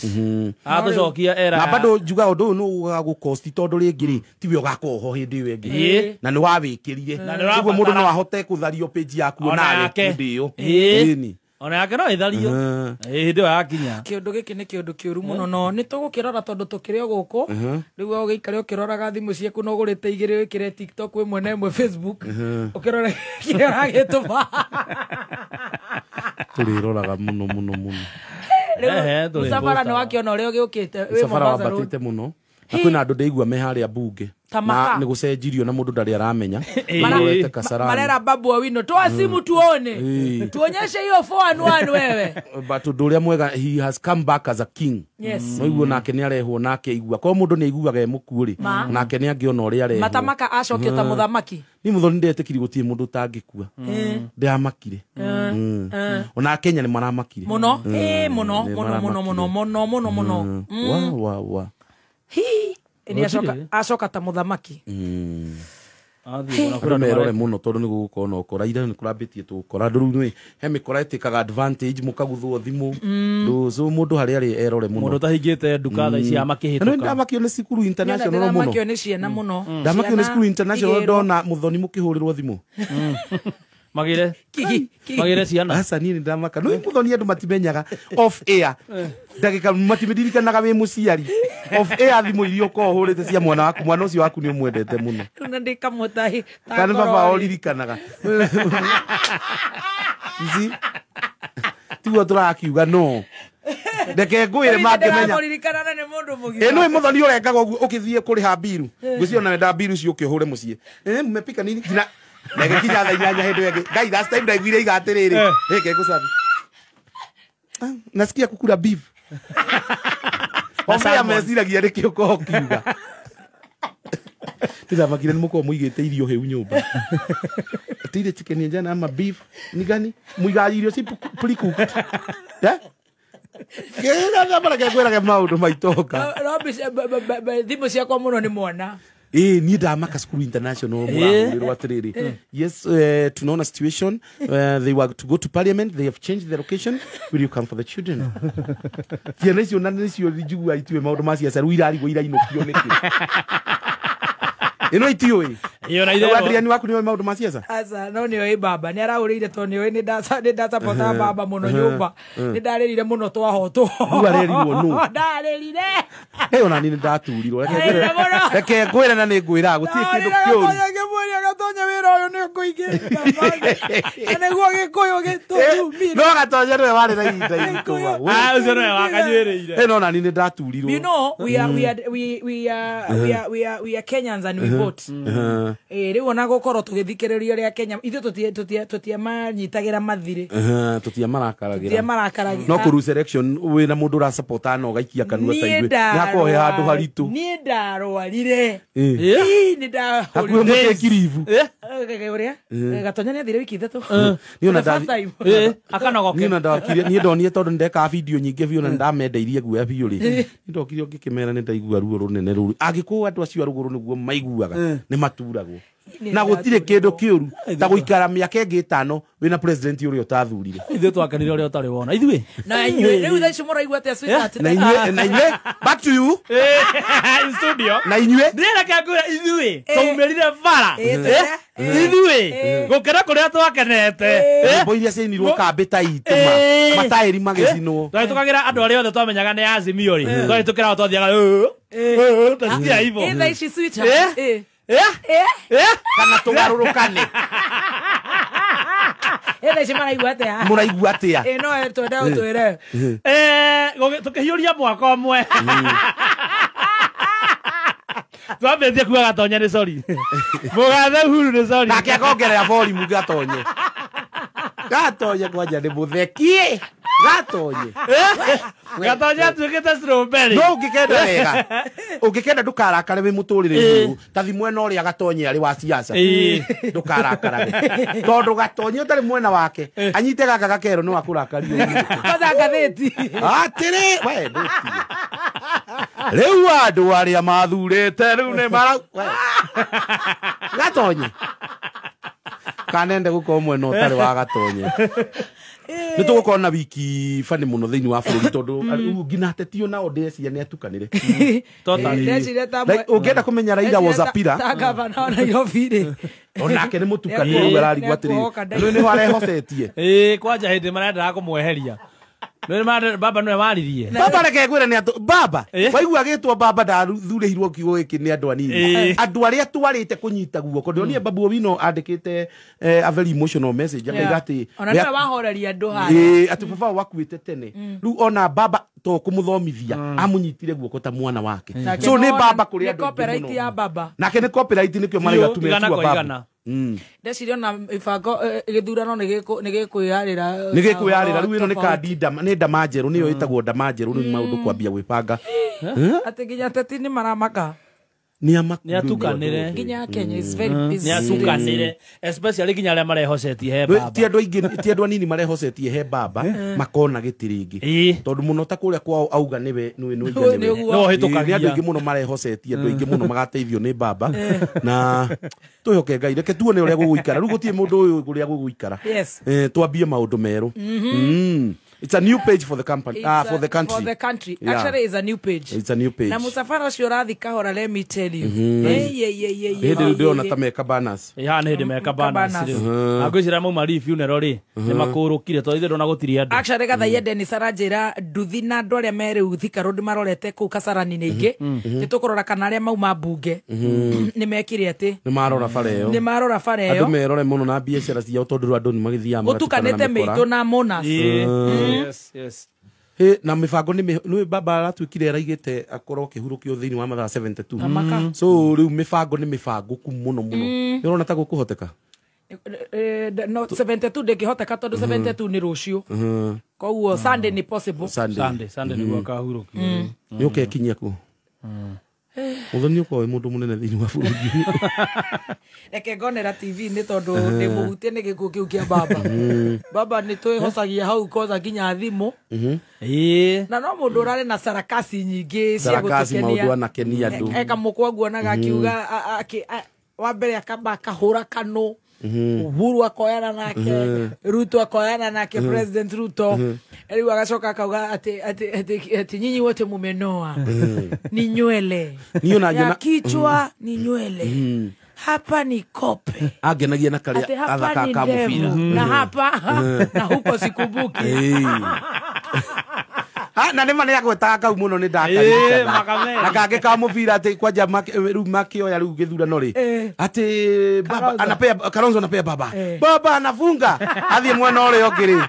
Atũcokia era. Na bado njuga ũndũ ũyũ nĩ ũgagũkosti tondũ rĩngĩ rĩ tiwe ũgakorwo ho hĩndĩ ĩyo ĩngĩ. Na nĩ wawĩkĩrire. Ũguo mũndũ no ahote kũthario page yaku ona hĩndĩ ĩyo. Ĩni. Ona yake no ĩthario. Hĩndĩ ĩyo yakinya. Kĩũndũ gĩkĩ nĩ kĩũndũ kĩũru mũno no nĩ tũgũkĩrora tondũ tũkĩrĩ o gũkũ. Rĩu ũgĩikare ũkĩroraga thimũ ciaku no ũgũrĩte igĩrĩ wĩkĩre TikTok ĩmwe na ĩmwe Facebook. Ũkĩrora kĩrĩa ũragĩtũma. Tũrĩroraga mũno mũno mũno. Rĩu mũcabara nĩ wakĩona ũrĩa ũgĩũkĩte wĩ Mũcabara Mombasa Road. wambatĩte mũno. Na kwĩna andũ ndĩigua me harĩa bunge. Na nĩ gũcenjirio na mũndũ ndarĩ aramenya. Marera Babu Owino toa simu tuone. Tuonyeshe hiyo 411 wewe. But ũndũ ũrĩa mwega, he has come back as a king. Yes. No iguo nake nĩ arehwo nake aigua. Korwo mũndũ nĩ aiguaga e mũkuũ rĩ, nake nĩ angĩona ũrĩa arehwo. Matamaka acokio ta mũthamaki. Ni mũthoni ndetĩkiri gũtirĩ mũndũ ũtangĩkua. Ndĩramakire. Ona Kenya nĩ maramakire. Mũno. Mũno mũno mũno mũno mũno mũno mũno. Wa wa wa. Hi. Ni acoka ta mũthamaki. Andũ merore mũno tondũ nĩ gũgũkorwo na ũkora. Ira nĩ kũrambĩtie tũgũkora. Andũ rĩu nĩ he mĩkora ĩtĩkaga advantage mũkaguthwo thimũ. So mũndũ harĩa arĩ erore mũno. Mũndũ ũtahingĩte nduka thaa ici amakĩhĩtũka. Na nĩ ndamakio nĩ cukuru international mũno. Ndamakio nĩ ciana mũno. Ndamakio nĩ cukuru international ndona mũthoni mũkĩhũrĩrwo thimũ. Magire. Magire ciana. Aca niĩ nĩ ndamaka. No mũthoni andũ matimenyaga off air. Ndagĩka matimendirikanaga wĩ mũciari. Off air thimũ iria ũkoragwo ũhũrĩte cia mwana waku, mwana ũcio waku nĩ ũmwendete mũno. Rĩu na ndĩkamũtahi. Kana baba ũririkanaga. Ici tiguo tũrakiuga no. Ndeke ngwĩre mangĩmenya. Ndĩramũririkana na nĩ mũndũ mũgima. Ĩ nĩ mũthoni ũrengaga ũguo ũkĩthiĩ kũrĩha mbiru. Ngwĩciria ona wenda mbiru icio ũke ũhũre mũciĩ. Mmepika nini? Nginya ndagĩkinya thaa inyanya hĩndĩ ĩyo ĩngĩ. Ngai, last time ndaiguire iga atĩrĩrĩ. Reke ngũcabi. Nasikia kukula beef. Ombea meciragia nĩkĩ ũkoragwo ũkiuga. Ndĩramakire nĩ mũkoragwo mũigĩte irio hĩu nyũmba. Ati ile chicken ya jana ama beef ni gani? Muiga irio si pre-cooked. Eh? Kera mara ke maundu maitoka. Thimũ ciakwa mũno nĩ mwana. Ni ndamaka School International murahũrĩrwo atĩrĩrĩ. Yes, tunaona situation. They were to go to parliament, they have changed the location. Will you come for the children? Ciana icio na nĩcio njigua itue maũndũ ma ciaca rĩu irarigwo irainũkio nĩkĩ. Ĩno itiũĩ. Iyo na itherũ. Adrian waku nĩ oĩ maũndũ ma siasa? Aca no nĩ oĩ baba nĩ arahũrĩire tondũ nĩ oĩ nĩ ndasapota baba mũno nyũmba. Nĩ ndarĩrire mũno twahotwo. Rĩu arerirwo nũ? Ndarĩrire. Ĩ ona niĩ nĩ ndaturirwo. Reke ngwĩre na nĩ ngwĩraga gũtirĩ kĩndũ kĩũru. Ngĩmwĩria Gatonya wĩra ũyũ nĩ ũkũingĩra. Na nĩguo Gĩkũyũ gĩtũrumire. No Gatonya nĩwe warĩ na ihinda iritũ. Ũcio nĩwe wakanyuĩrĩire. Ĩ no na niĩ nĩ ndaturirwo. You know, we are Kenyans and we vote. Rĩu ona gũkorwo tũgĩthikĩrĩria ũrĩa Kenya ithuĩ tũtiamanyitagĩra mathirĩ. Tũtiamarakaragĩra. No kũru selection wĩna mũndũ ũrasapota na ũgaikia kanua ta ithuĩ. Nĩ hakorwo he handũ haritũ. Niĩ ndarwarire. Nĩ ndahũrirwo. Hakuhĩ mũtĩ kiribu. Ũrĩa? Gatonya nĩ athire wiki 3. Akanogoke. Niĩ ndokire niĩ ndonire tondũ ndekaga video nyingĩ biũ na ndamendeirie guoya biũ rĩ. Nĩ ndokire ngĩkĩmera nĩ ndaigua ruo rũnene rũru. Angĩkorwo andũ acio a rũgũrũ nĩguo maiguaga nĩ maturagwo. Na gũtirĩ kĩndũ kĩũru ta gũikara mĩaka ĩngĩ 5 wĩna president ũrĩa ũtathurire. Ithuĩ twakenire ũrĩa ũtarĩ wona. Ithuĩ. Na inyuĩ rĩu thaa ici mũraigua atĩa sweetheart? Na inyuĩ back to you. In studio. Na inyuĩ. Ndĩreka ngwĩra ithuĩ twaumĩrire bara. Ithuĩ gũkena kũrĩa twakenete. Nyĩmbo iria ciainirwo kambĩ ta itũ ma mataĩri magĩcinwo. Twahĩtũkagĩra andũ arĩa othe twamenyaga nĩ Azimio rĩ. Twahĩtũkĩra o twathiaga tasikia hivyo. Thaa ici sweetheart. Kana tũgarũrũkane. Thaa ici maraigua atĩa? Mũraigua atĩa? No twende ũtwĩre. Tũkĩhiũria mwaka ũmwe. Twambĩtie kuga Gatonya nĩ sorry. Mũgathe Uhuru nĩ sorry. Nake akongerera volume Gatonye. Gatonye kwanja nĩ mũthekie. Gatonye. Gatonya atuĩkĩte strawberry. No ũngĩkenda wega. Ũngĩkenda ndũkarakare wĩ mũtũrĩre ũyũ. Ta thi mwena ũrĩa Gatonye arĩ wa siasa. Ndũkarakarage. Tondũ Gatonye ũtarĩ mwena wake. Anyite gaka gakero nĩ wakũrakario. Kwanza ngathĩti. Atĩrĩ, we ndũtige. Rĩu andũ arĩa mathurĩte rĩu nĩ mara. Gatonye. Kanende gũkorwo mwena ũtarĩ wa Gatonye. Nĩ tũgũkorwo na wiki bani mũno thĩinĩ wa bũrũri tondũ nginya ateti onao ndĩreciria nĩ atukanĩre. Ũngĩenda kũmenya Raila was a pillar. Ta gavana wa Nairobi rĩ. Onake nĩ mũtukanĩre rĩu ararigwo atĩrĩrĩ. Rĩu nĩho arehocetie. Kwanja hĩndĩ marendaga kũmweheria. Baba nĩwe waririe. Baba reke ngwĩre nĩ atũ baba waigua agĩtwo baba ndathurĩirwo kiugo gĩkĩ nĩ andũ anini. Andũ arĩa twarĩte kũnyita guoko. Ndĩronire Babu Owino andĩkĩte a very emotional message akaiga atĩ ona nĩwe wahoreria andũ harĩa. Atĩ baba wakuĩte tene. Rĩu ona baba to kũmũthomithia amũnyitire guoko ta mwana wake. So nĩ baba kũrĩ andũ aingĩ mũno. Copyright ya baba. Nake nĩ copyright nĩkĩo maraiga tumetua baba. Ndeciria ona ibango gĩthurano nĩ gĩkwĩyarĩra. Nĩ gĩkwĩyarĩra rĩu ĩno nĩ kandi nĩ ndama njerũ nĩyo ĩtagwo ndama njerũ rĩu maũndũ kwambia gwĩbanga. Atĩ nginya ateti nĩ maramaka. Nĩ atukanĩre. Nginya Kenya is very busy. Nĩ atukanĩre especially nginya arĩa marehocetie he baba. Ti andũ aingĩ ti andũ anini marehocetie he baba makona gĩtĩ rĩngĩ. Tondũ mũno ta kũrĩa kwao auga nĩwe nĩwe nĩwe. No hĩtũkagia. Nĩ andũ aingĩ mũno marehocetie andũ aingĩ mũno magateithio nĩ baba na twĩhoke Ngai reke tuone ũrĩa gũgũikara. Rĩu gũtirĩ mũndũ ũyũ ũrĩa gũgũikara. Twambie maũndũ merũ. It's a new page for the company, for the country. For the country. Yeah. Actually, it's a new page. It's a new page. Na musafara ũcio ũrathiĩ kahora, let me tell you. Hĩndĩ ndĩrona ta meka banners. Haha nĩ hĩndĩ meka banners rĩu. Na ngwĩciria mauma rĩ funeral rĩ nĩ makũrũkire tondũ ithuĩ ndona gũtirĩ andũ. Actually Gathaia Dennis aranjĩra nduthi na andũ arĩa me rĩu Thika Road marorete kũu Kasarani-inĩ ingĩ. Nĩ tũkũrora kana arĩa mauma mbunge nĩ mekire atĩ. Nĩ marora bara ĩyo. Nĩ marora bara ĩyo. Andũ merore mũno na biacara ciao tondũ andũ nĩ magĩthiaga magatukana. Gũtukanĩte mĩitũ na Monas. Yes, yes. Na mibango nĩ baba aratuĩkire araigĩte akorwo kĩhurũkio thĩinĩ wa mathaa 72. So rĩu mĩbango nĩ mĩbango mũno mũno. Nĩ ũrona ta gũkũhoteka? No 72 ndĩngĩhoteka tondũ 72 nĩ rũciũ. Koguo Sunday nĩ possible. Sunday nĩguo akahurũkio. Nĩ ũkekinyia kũ? Mũthoni ũkorwo wĩ mũndũ mũnene thĩinĩ wa bũrũri. Reke ngonera TV nĩ tondũ ndĩ mũhutie nĩ gĩkuũ kĩu kĩa baba. Baba nĩ twĩhocagia hau koza nginya thimũ. Na no mũndũ ũrarĩ na sarakasi nyingĩ cia Sarakasi gũtũkenia. maũndũ anakenia andũ. Eka mũkwa nguonaga akiuga wa mbere akamba akahũra kanũ. Uhuru akoyana nake, Ruto akoyana nake, President Ruto. Rĩu agacoka akauga ati ati ati ati nyinyi wote mumenoa. Ni nywele. Ya kichwa ni nywele. Hapa ni kope. Angenagia na Ati karĩa hapa athaka ni ka ndevu mũbira. na hapa na huko sikumbuki. Ah, na nĩma nĩagwetaga kau mũno nĩ ndakaririkana. Makameni. Na kangĩ ka mũbira atĩ kwanja rĩu makĩoya rĩu gĩthurano rĩ atĩ baba Kalonzo. anapea Kalonzo anapea baba Eh. baba anafunga athiĩ mwena ũrĩa ũngĩ rĩ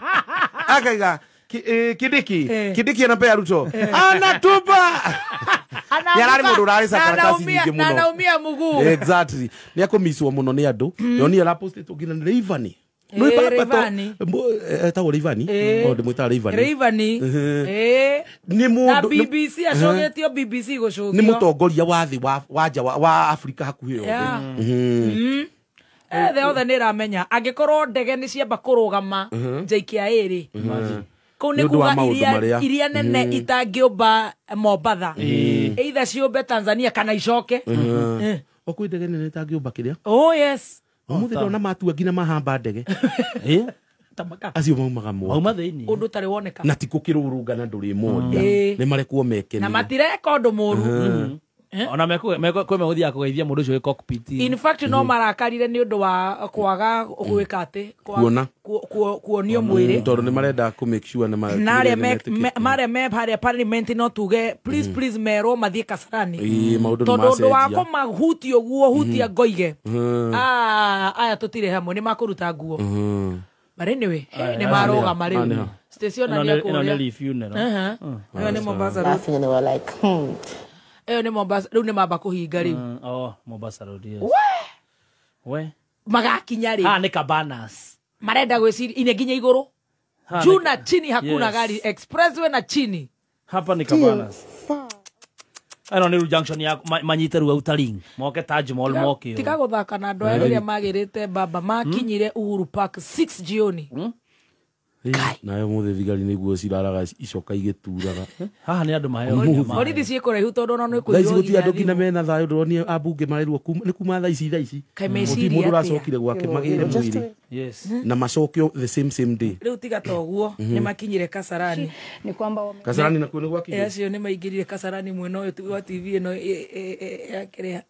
akaiga Kindiki Eh. Kindiki anapea Ruto anatupa Anaanguka, Nĩ ararĩ mũndũ ũrarĩ na karatasi anaumia- nyingĩ na mũno. anaumia mguu. Exactly nĩ akũmicwo mũno nĩ andũ yoni arapostĩtwo nginya nĩ Rayvanny. Nĩ Eh, baba to- Rayvanny. etagwo Rayvanny Eh. Oh, ndĩmwĩtaga Rayvanny Rayvanny. Eh. nĩ Na mũndũ nĩ- BBC acogetio BBC gũcũgio. nĩ mũtongoria wa thĩ wa nja wa Afrika hakuhĩ yothe. Yeah. Thĩ yothe nĩ ĩramenya angĩkorwo ndege nĩ ciamba kũrũgama JKIA rĩ kũu Nĩ nĩ ũndũ wa kuga maũndũ iria, marĩa. iria nene itangĩũmba Mombatha either ciũmbe Tanzania kana icoke. O kwĩ ndege nene itangĩũmba kĩrĩa Oh yes. ũmũthĩ ndona matua nginya mahamba ndege Tamaka. acio maumaga mwaki Mauma thĩinĩ. Ũndũ ũtarĩ woneka. na ti kũkĩrũrũngana ndũrĩmoria Ĩĩ. nĩ marekwo mekenire Na matireka ũndũ mũru. Ona kwĩ megũthiaga kũgeithia mũndũ ũcio wĩ cockpit. In fact no marakarire nĩ ũndũ wa kwaga gwĩka atĩ Kuona. kuonio mwĩrĩ tondũ nĩ marenda kũ make sure nĩ na arĩa marĩa me harĩa parliament no tuge please please merwo mathiĩ Kasarani Ĩĩ, maũndũ nĩ tondũ ũndũ wa macenjia. kũmahutia ũguo hutia ngoige Ah, aya tũtirĩ hamwe nĩ makũruta nguo but anyway nĩ marũgama Aya nĩ rĩu ha. station Ĩno nĩ nĩ kũrĩa Lee funeral. ĩyo nĩ Mombasa Road Laughing and they were like, ĩyo nĩ Mombasa rĩu nĩ mamba kũhinga rĩu Oh, Mombasa Road, yes. We. magakinya rĩ Haha nĩ Cabanas. marenda gwĩciria ine nginya igũrũ Haha juu nĩ- na chini hakuna Yes. gari expressway na chini Hapa ni Cabanas. Ĩno nĩ rĩu junction ya manyite rĩu Outer Ring. Moke Taj Mall moke. tiga gũthaka na andũ aya rĩrĩa magĩrĩte baba makinyire Uhuru Park 6 jioni Nayo mũthĩ thigari nĩguo ciraraga icoka igĩturaga Haha nĩ andũ maheo. Borithi ciĩ kũraihu tondũ ona nĩ thaa ici kũiywo gũtirĩ andũ nginya nginya thimũ. mena thayũ ndĩronire ambunge marerwo nĩ kuma thaa ici thaa ici Kaĩ gũtirĩ meciria mũndũ atĩa? ũracokire gwake magĩre mwĩrĩ Yes. na macokio the same same day Rĩu tiga ta ũguo nĩ makinyire Kasarani ni kwamba wame- Kasarani nakuo nĩ gwakinyire acio nĩ maingĩrire Kasarani mwena ũyũ wa TV ĩno ya kĩrĩa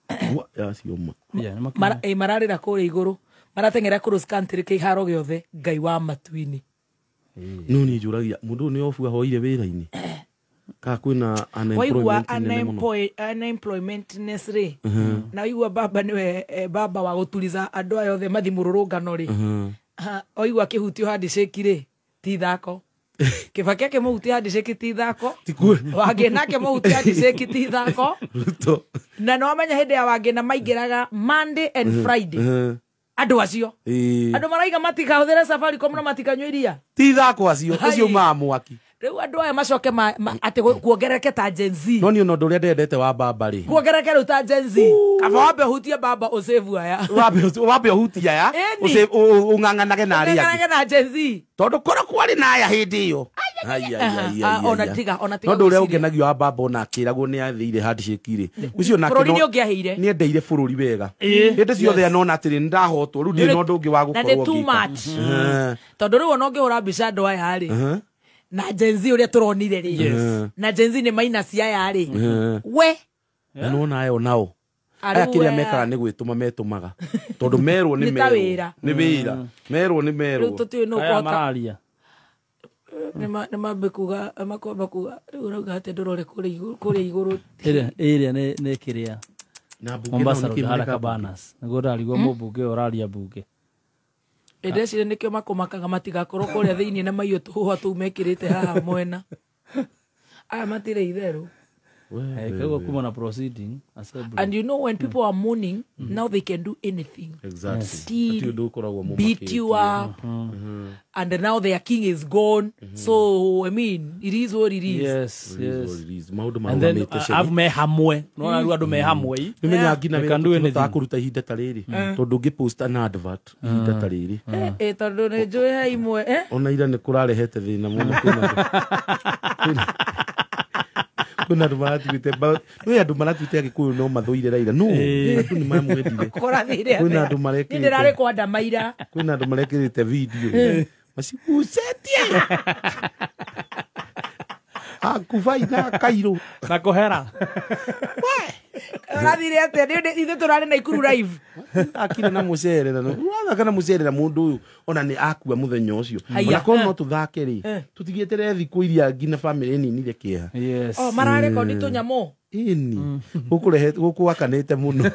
acio ma Yeah, nĩ makinyire. Mararĩra kũrĩa igũrũ marateng'era cross country kĩharo gĩothe Ngai wa matu-inĩ no niĩ njũragia mũndũ ũyũ nĩ obu ahoire wĩra-inĩ kana kwĩna waigua unemployment nene mũno unemploymentness rĩ na waigua baba nĩwe baba wa gũturiza andũ aya othe mathi mũrũrũngano rĩ oigua akĩhutio handshake rĩ ti ithako Kibaki akĩmũhutia handshake ti ithako Wangĩna akĩmũhutia handshake ti ithako Ruto na nĩ wamenya hĩndĩ ya Wangĩna maingĩraga Monday and Friday andũ acio Ĩĩ. andũ maraiga matikahũthĩre Safaricom na matikanyue iria ti ithako acio Hai. ũcio umaga mwaki rĩu andũ aya macoke atĩ kuongerereke ta Gen Z no niĩ ona ũndũ ũrĩa ndendete wa baba rĩ kuongerereke rĩu ta Gen Z kaba wambe ũhutie baba ũsave aya wambe ũhutie aya Ĩni. ũng'ang'anage na arĩa angĩ Ũng'ang'anage na Gen Z tondũ korwo kwarĩ na aya hĩndĩ ĩyo Ai, ai, ai, ai, Ona ai. tiga, ona tiga no ũndũ ũrĩa gwĩciria. ũngenagio wa baba ona akĩragwo nĩ athĩire handshake rĩ ũcio nake Bũrũri nĩ ũngĩaheire. nĩ endeire bũrũri wega Ĩĩ. hĩndĩ ciothe anona atĩrĩ nĩ ndahotwo rĩu ndirĩ na ũndũ ũngĩ wa na nĩ gũkorwo too ngĩka. much tondũ rĩu ona ũngĩhũra mbica andũ aya rĩ na Gen Z ũrĩa tũronire rĩ na Gen Z nĩ minus aya rĩ we Na nĩwona aya onao Arĩ aya kĩrĩa we. mekaga nĩ gwĩtũma metũmaga tondũ merwo nĩ Nĩ ta merwo wĩra. nĩ wĩra merwo nĩ rĩu merwo tũtiũĩ nũ Aya ũkũhota mararia. nĩ mambe kuga makwamba kuga rĩu ũrauga atĩ ndũrore kũrĩa igũrũ Ĩrĩa nĩ kĩrĩa. Na mbunge Mombasa nao Road nĩkĩ harĩa mareka Cabanas. Nĩguo ndarigwo mũmbunge ũyũ ũraria mbunge. Ndĩreciria nĩkĩo makũmakaga matigakorwo kũrĩa thĩinĩ na maiyũ tũhũa tũu mekĩrĩte haha mwena aya matirĩ itherũ Koguo kuma na proceeding assembly. And you know when people are mourning now they can do anything. Exactly. Steal, Hatirĩ ũndũ ũkoragwo beat you up and now their king is gone so I mean it is what it is. Yes, yes. mũmakĩtie. Maũndũ And then marũgamĩte abu me hamwe. Nĩwona rĩu andũ me hamwe. nĩmenya nginya They wĩra can do tũtihotaga anything. kũruta ihinda ta rĩrĩ tondũ ũngĩ post an advert ihinda ta rĩrĩ Tondũ nĩ njũĩ he imwe ona ira nĩ kũrarehete thĩna mũno kwĩna andũ maratuĩte kwĩ andũ maratuĩte Agĩkũyũ no mathũire Raila no andũ nĩ mamwendire kũrathire kwĩna andũ niĩ marekĩrĩte ndĩrarĩ kwa Ndamaira kwĩna andũ marekĩrĩte video macigucetie akubai na kairũ Na kũhera. Ũrathire atĩa? Ithuĩ tũrarĩ Naikuru live. Akire na mucere na urathaka na mucere na mundu uyu ona ni akua muthenya ucio. Ona korwo no tuthake ri tutigietere thiku iria nginya family ninire kieha. Yes. Oh, mararekondi tunyamu. Ini gukurehe gukuakanite muno.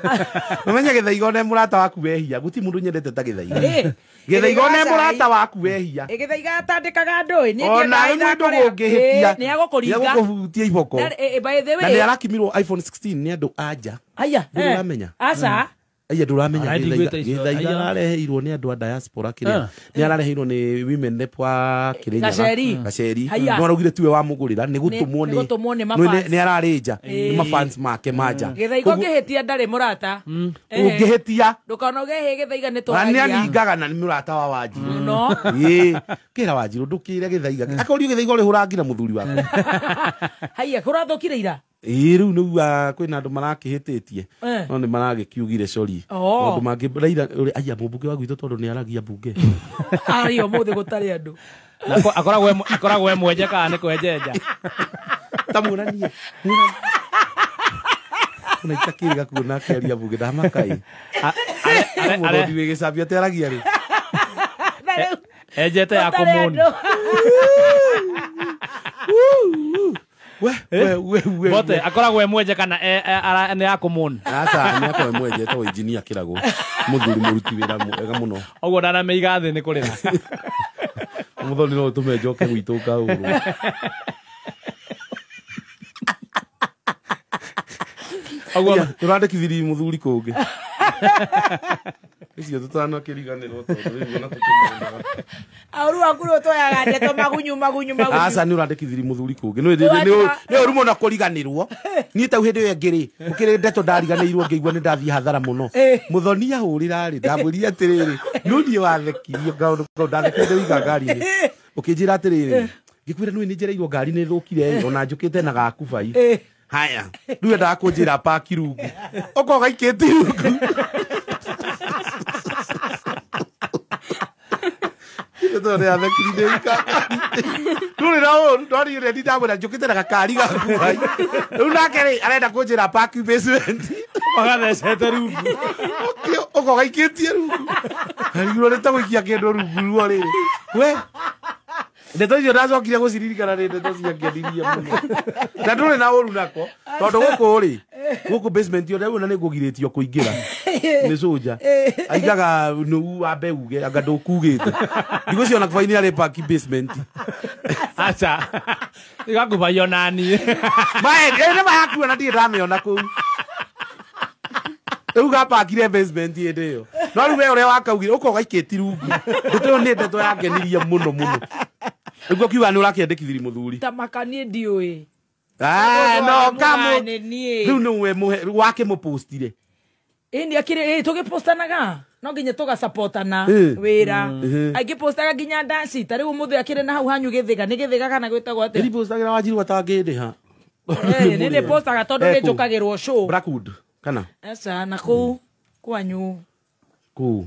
Mamenye Githaiga one murata waku wehia guti mundu nyendete ta Githaiga. Githaiga one murata waku wehia. Githaiga atandikaga andu ni ona mundu gungihitia ni agukuringa ni agukuhutia iboko. By the way na ni arakimirwo iPhone 16 ni andu anja. Aya nduramenya. Aca Aya nduramenya Githaiga arareheirwo ni andu a diaspora kiria ni arareheirwo ni women rep wa Kirinyaga Gaceri no araugire tiwe wa mugurira ni gutumwo ni mafans ni ararenja ni mafans make manja. Githaiga ungihitia ndari murata ungihitia ndukanoge he Githaiga ni twaragia ni aningaga na ni murata wa Wanjiru no ii kira Wanjiru ndukire Githaiga akorio Githaiga uri hurangira muthuri waku. Haiya kurathukire ira. Ii riu nĩguo kwĩna andũ marakĩhĩtĩtie no nĩ maragĩkiugire sorry maũndũ mangĩ Raila aya mũmbunge wa gwitũ tondũ nĩ aragia mbunge ari ũmũthĩ gũtarĩ andũ akoragwo e mwenje kana nĩ kwenjenja ta muonanie ona itakĩrĩga kuona akĩaria mbunge ndamakai mũthoni wĩ gĩcambio atĩ aragia rĩ enjete ya kũmũni. We bote akoragwo e mwenje kana nĩ ya kũmũni. Aca nĩ akoragwo e mwenje etagwo engineer Kĩragũ mũthuri mũruti wĩra mwega mũno ũguo ndanamĩiga thĩ nĩ kũrĩra. Mũthoni no ũtũme njoke gwitũ ngaũrwo. Ũguo tũrandĩkithirie mũthuri kũngĩ icio tũtanakĩriganĩrwo tondũ rĩu ona tũkĩmenyaga. Auru waku rĩu twoyaga ndeto magunyu magunyu magunyu. Aca nĩ ũrandĩkithirie mũthuri kũngĩ nĩ ũru mũno kũriganĩrwo. Niĩ tau hĩndĩ ĩyo ĩngĩ rĩ gũkĩrĩ ndeto ndariganĩirwo ngĩigua nĩ ndathiĩ hathara mũno. Mũthoni ahũrĩra rĩ ndamwĩrire atĩrĩrĩ no niĩ wathekirie kaũndũ kau ndathekire ndĩiga ngari-inĩ ũkĩnjĩra atĩrĩrĩ ngĩkwĩra nĩ nĩnjereirwo ngari nĩ ĩthũkire ona njũkĩte na gakubai. Haya rĩu endaga kũnjĩra paki rungu ũkorwo gaikĩtie rungu. Rĩu nake rĩ arenda kũnjĩra park basement magathecete rungu ũkorwo gaikĩtie rungu arigirwo nĩ ta gũikia kĩndũ rungu ruo rĩrĩ we ndeto icio ndacokire gũciririkana nĩ ndeto ciangenirie mũno na ndũrĩ na ũru nako tondũ gũkũ rĩ gũkũ basement yo rĩu na nĩ ngũgirĩtio kũingĩra nĩ soja aigaga nũu wambe uge anga ndũkugĩte ndigũcio na kubaini arĩ park basement. Aca igakubaio nani mae nĩ mayakuo na ndirĩ ndamĩona kũu rĩu gapakire basement hĩndĩ ĩyo no rĩu we ũrĩa wakaugire ũkorwo gaikĩti rungu ndeto ĩyo nĩ ndeto yangenirie mũno mũno. Nĩguo kiuga nĩ ũrakĩandĩkithirie mũthuri ta makanie ndiũĩ. No kamo rĩu nĩwe wakĩmũpostire ĩni akĩrĩ tũgĩpostanaga no nginya tũgasapotana wĩra aingĩpostaga nginya ndaci ta rĩu ũmũthĩ akĩrĩ na hau hanyu Gĩthĩga nĩ Gĩthĩga kana gwĩtagwo atĩa ndipostagĩra Wanjiru atangĩndĩha nĩ ndĩpostaga tondũ nĩ njũkagĩrwo show Blackwood kana aca na kũu kwanyu kũu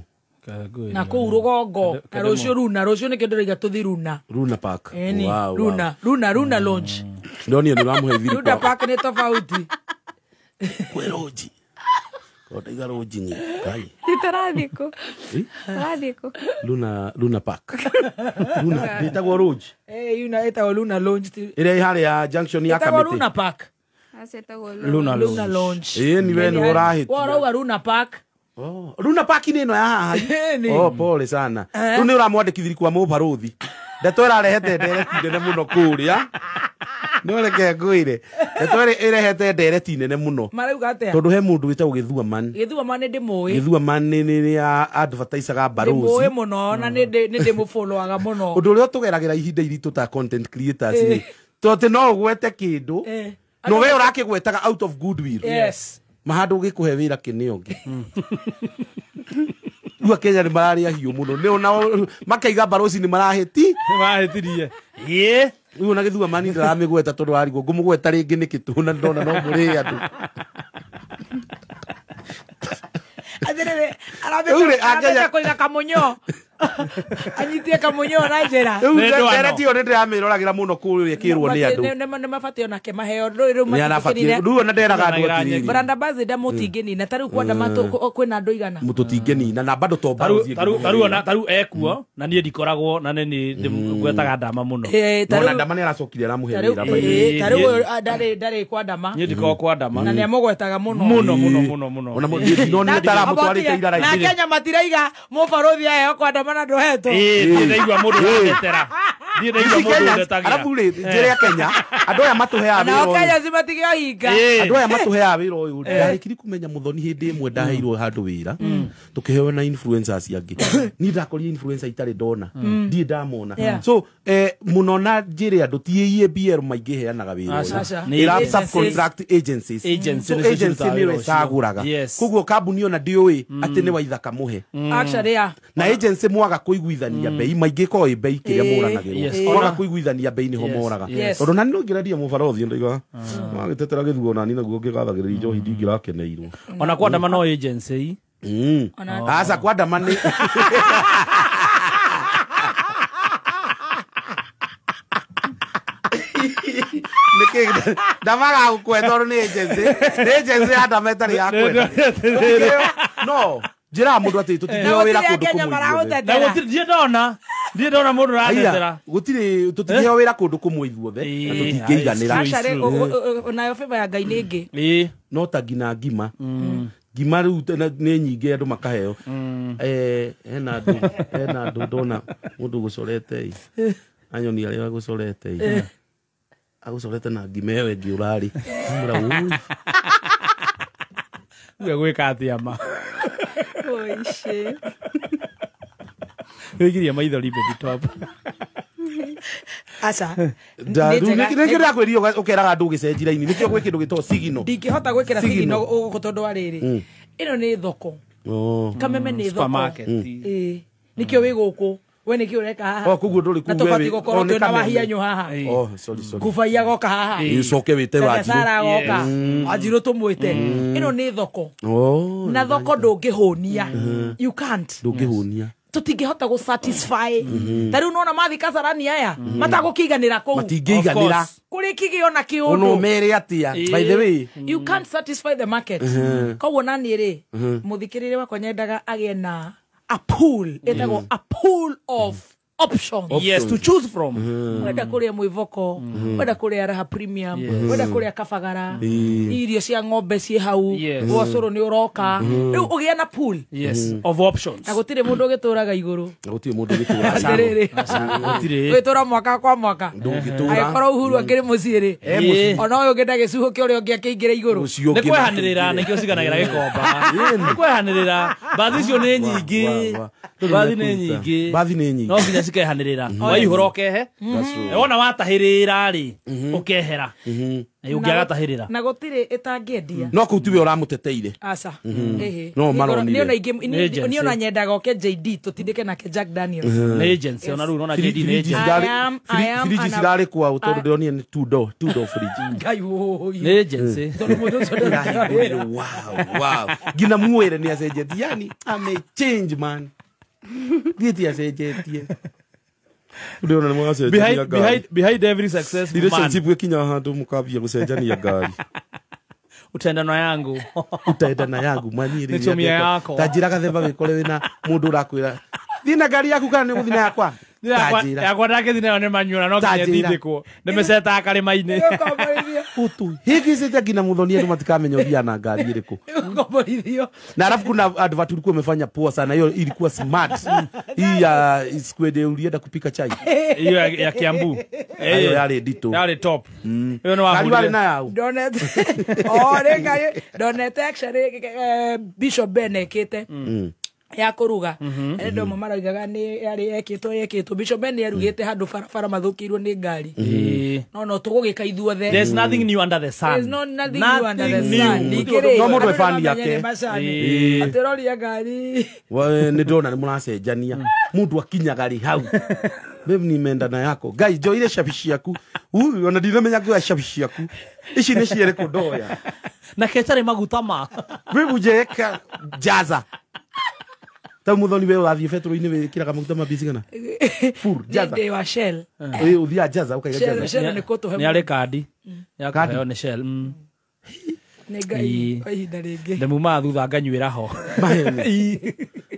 na kũu rũgongo na rũciũ Runa rũciũ nĩkĩo ndĩraiga tũthi Runa Runa Park. Wow, Runa Runa Runa Lounge ndonio nĩ ũramũhe thiri Runa Park nĩ tofauti kwĩ rũnji ndaiga rũnji ni ngai tũrathiĩ kũ tũrathiĩ kũ Luna Luna Park Luna ĩtagwo rũnji Yuna ĩtagwo Luna Lounge ĩrĩa ĩ harĩa junction ya ĩtagwo Kamĩtĩ Luna Park aca ĩtagwo Luna Luna Lounge ĩĩ ni we nĩ ũrahĩtia warauga Luna Park. Oh, Luna Park nĩ ĩno ya haha. Oh, pole sana. Rĩu nĩ ũramwandĩkithirie kwa mũbarũthi. Ndeto ĩrarehete ndereti nene mũno kũrĩa. No reke ngwĩre. Ndeto ĩrehete ndereti nene mũno. Marauga atĩa? Tondũ he mũndũ wĩtagwo Gĩthua-man. Gĩthua-man nĩ ndĩmũĩ. Gĩthua-man nĩ advertisaga barũthi. Ndĩmũĩ mũno na nĩ ndĩmũfollowaga mũno. Ũndũ ũrĩa tũgeragĩra ihinda iritũ ta content creators nĩ tondũ no ũgwete kĩndũ no we ũrakĩgwetaga out of goodwill. Yes. Mahandũ gĩkũhe wĩra kĩnĩ ũngĩ. Rĩu Akenya nĩ mararĩa hiũ mũno nĩ ona makaiga barũci nĩ marahĩti marahĩtirie ĩĩ rĩu ona Gĩthua mani ndaramĩgweta tondũ arigwo ngũmũgweta rĩngĩ nĩkĩ tũna ndona no mũrĩe andũ. Atĩrĩrĩ arambĩte kũiga kamunyo. Anyitie kamunyo na njira. Rĩu ndereti ĩyo nĩ ndĩramĩroragira mũno kũrĩa ĩkĩrwo nĩ andũ. Nĩ mabatiĩ onake maheo rĩu matikĩnine. Rĩu ona nderaga andũ atĩrĩrĩ. Brand ambassador mũtingĩnina ta rĩu kwenda kwĩna andũ igana. Mũtũtingĩnina na bado to barothi. Taru ona taru ekuo na niĩ ndikoragwo na nĩ ngwetaga Ndama mũno. No na Ndama nĩ aracokire aramũhe wĩra. Ta rĩu ndarĩ kwa Ndama. Niĩ ndikoragwo kwa Ndama. Na nĩ amũgwetaga mũno. Mũno mũno mũno mũno. Ona ndinonire ta aramũtwarĩte irara. Na Kenya matiraiga mũbarũthi aheo kwa Ndama na ndũhetwo. Ĩĩ ndaigua mũndũ ũrandetera. Niĩ ndaigua mũndũ ũndetagira. Arabu rĩ njĩre ya Kenya andũ aya matũheaga wĩra. Nao Kenya cimatige ohinga. Andũ aya matũheaga wĩra ũyũ ndarĩkiri kũmenya Muthoni hĩndĩ ĩmwe ndaheirwo handũ wĩra tũkĩheo na influencers angĩ. Niĩ ndakorire influencer itarĩ ndona. Ndirĩ ndamona. So mũno na njĩre andũ ti EABL maingĩheanaga wĩra ũyũ. Ĩra subcontract agencies. Agency nĩwe ĩcagũraga. Koguo kambuni ona ndĩũĩ atĩ nĩ Waithaka mũhe. Actually yeah. Na agency mwaga kũiguithania bei maingĩ ĩkoragwo ĩ bei kĩrĩa mũranagĩrwo. Mwaga kũiguithania bei nĩho moraga. Tondũ na nĩ ngĩraria mũbarothi ndaiga magĩtetera gĩthuo nani naguo ngĩgathagĩrĩria njohi ndingĩrakeneirwo. Ona kwa Ndama no agency. Aca kwa Ndama nĩ nĩkĩ Ndama gagũkwe tondũ nĩ agency. Nĩ agency ya Ndama ĩtarĩ ya kwenda. No njĩraga mũndũ atĩ tũtingĩheo wĩra kũndũ kũmwe ithuothe. Na gũtirĩ ndirĩ ndona mũndũ ũrandetera. Gũtirĩ tũtingĩheo wĩra kũndũ kũmwe ithuothe na tũtingĩiganĩra. Actually onayo favor ya Ngai nĩ ĩngĩ. No ta nginya ngima. Ngima rĩu nĩ nyingĩ andũ makaheo. Hena andũ ndona mũndũ gũcorete ĩ. Anyoni arĩa agũcorete ĩ. Agũcorete na ngima ĩyo ĩngĩ ũrarĩ. Amũra ũũ. Uge gwĩka atĩa ma? Oishi. Wĩgirie maithori baby top. Aca. Nĩkĩo ndĩrakwĩrire ũkeraga andũ ũgĩcenjia raini. Nĩkĩo gwĩ kĩndũ gĩtagwo signal. Ndingĩhota gwĩkĩra signal gũkũ tondũ wa rĩrĩ. Ĩno nĩ thoko. Kameme nĩ thoko. Supermarket. Ĩĩ. Nĩkĩo wĩ gũkũ. We nĩkĩo ũreka haha. Oh koguo ndũrĩ kuu. Na tũbatiĩ gũkorwo twĩna wahianyũ haha. Oh sorry sorry. Kubaia goka haha. Ũcoke wĩte Wanjirũ. Sara goka. Wanjirũ tũmwĩte. Ĩno nĩ thoko. Na thoko ndũngĩhũnia. You can't. Ndũngĩhũnia. Tũtingĩhota gũ satisfy. Ta rĩu nona mathi Kasarani aya matagũkĩiganĩra kũu. Matingĩiganĩra. Kũrĩ kĩgĩo na kĩũndũ. Ono mere atĩa. By the way, you can't satisfy the market. Koguo nani rĩ mũthikĩrĩria wakwa nyendaga agĩe na a pool. Ĩtagwo a pool of options. Yes, to choose from. Wenda kũrĩa mwĩvoko, wenda kũrĩa Raha Premium, wenda kũrĩa Kabagara, irio cia ng'ombe ciĩ hau, ũcũrũ nĩ ũroka. Rĩu ũgĩe na pool. Yes, of options. Na gũtirĩ mũndũ ũgĩtũraga igũrũ. Na gũtirĩ mũndũ ũgĩtũraga. Gũtirĩ. Ũgĩtũra mwaka kwa mwaka. Ndũngĩtũra. Angĩkorwo Uhuru akĩrĩ mũciĩ rĩ. Ona ũyũ ũngĩ ndagĩcuhũke ũrĩa ũngĩ akĩingĩra igũrũ. Nĩ kwehanĩrĩra nĩkĩo ciganagĩra gĩkomba. Nĩ kwehanĩrĩra. Bathi icio nĩ nyingĩ. Bathi nĩ nyingĩ. Bathi nĩ nyingĩ. No nginya cikehanĩrĩra. Waihũra ũkehe. Wona watahĩrĩra rĩ ũkehera. Ũngĩagatahĩrĩra. Na gũtirĩ ĩtangĩendia. No kũu tiwe ũramũteteire. Aca. No maronire. Niĩ ona nyendaga oke JD tũtindĩke nake Jack Daniels. Nĩ agency ona rĩu ũrona JD nĩ agency. Fridge cirarĩ kwao tondũ ndĩronire nĩ two door fridge. Ngai ũũ. Nĩ agency. Tondũ mũndũ ũcio ndarutaga wĩra. Wow. Nginya muwĩre nĩ acenjetie. Yani ame change man. Thiĩte acenjetie. Behind every success man. Relationship gĩkinya handũ mũkambia gũcenjania ngari. Utaendana yangu. Utaendana yangu manyiri. Nĩ chomia yako. Ta njĩra gathemba wĩkore wĩna mũndũ ũrakwĩra thiĩ na ngari yaku kana nĩ ũgũthiĩ na yakwa. Yakwa ndangĩthiĩ nayo nĩ manyuona no nginya ĩtindĩkwo. Ndĩmĩcetaga karĩma-inĩ. Utu. Hiki nginya Muthoni andũ matikamenya ũthiaga na ngari ĩrĩkũ. Na alafu kuna advert ulikuwa umefanya poa sana, hiyo ilikuwa smart. Hii ya square ulienda kupika chai. Hiyo ya Kiambu. Hiyo yale dito. Yale top. Hiyo no wahurire. Nayo au. Donete. Oh renga donete actually Bishop Ben ekite. Ya kũruga andũ amwe maraugaga nĩ yarĩ ekĩtwo Bishop Ben nĩarugĩte handũ barabara mathũkĩirwo nĩ ngari. No tũgũgĩka ithuothe. There's nothing new under the sun. There's no nothing new under the sun. Ningĩ no mũndũ ebani yake atĩroria ngari nĩ ndĩrona nĩ mũracenjania mũndũ akinyaga rĩ hau. Babe nimendana yako ngai njoire cabi ciaku ona ndinamenya ngũya cabi ciaku ici nĩ cierĩkũ ndoya na ketarĩ maguta ma babe njeka jaza. Ta muthoni we urathie betro-inĩ wĩkĩraga maguta ma mbia cigana? Full jaza. Ndĩ wa Shell. Ĩ ũthiaga jaza ũkaiga jaza. Shell nĩ kũtũhe. Nĩ arĩ kandi ya kũheo nĩ Shell. Nĩ Ngai kwa ihinda rĩngĩ. Ndĩmumaga thutha nganyuĩra ho.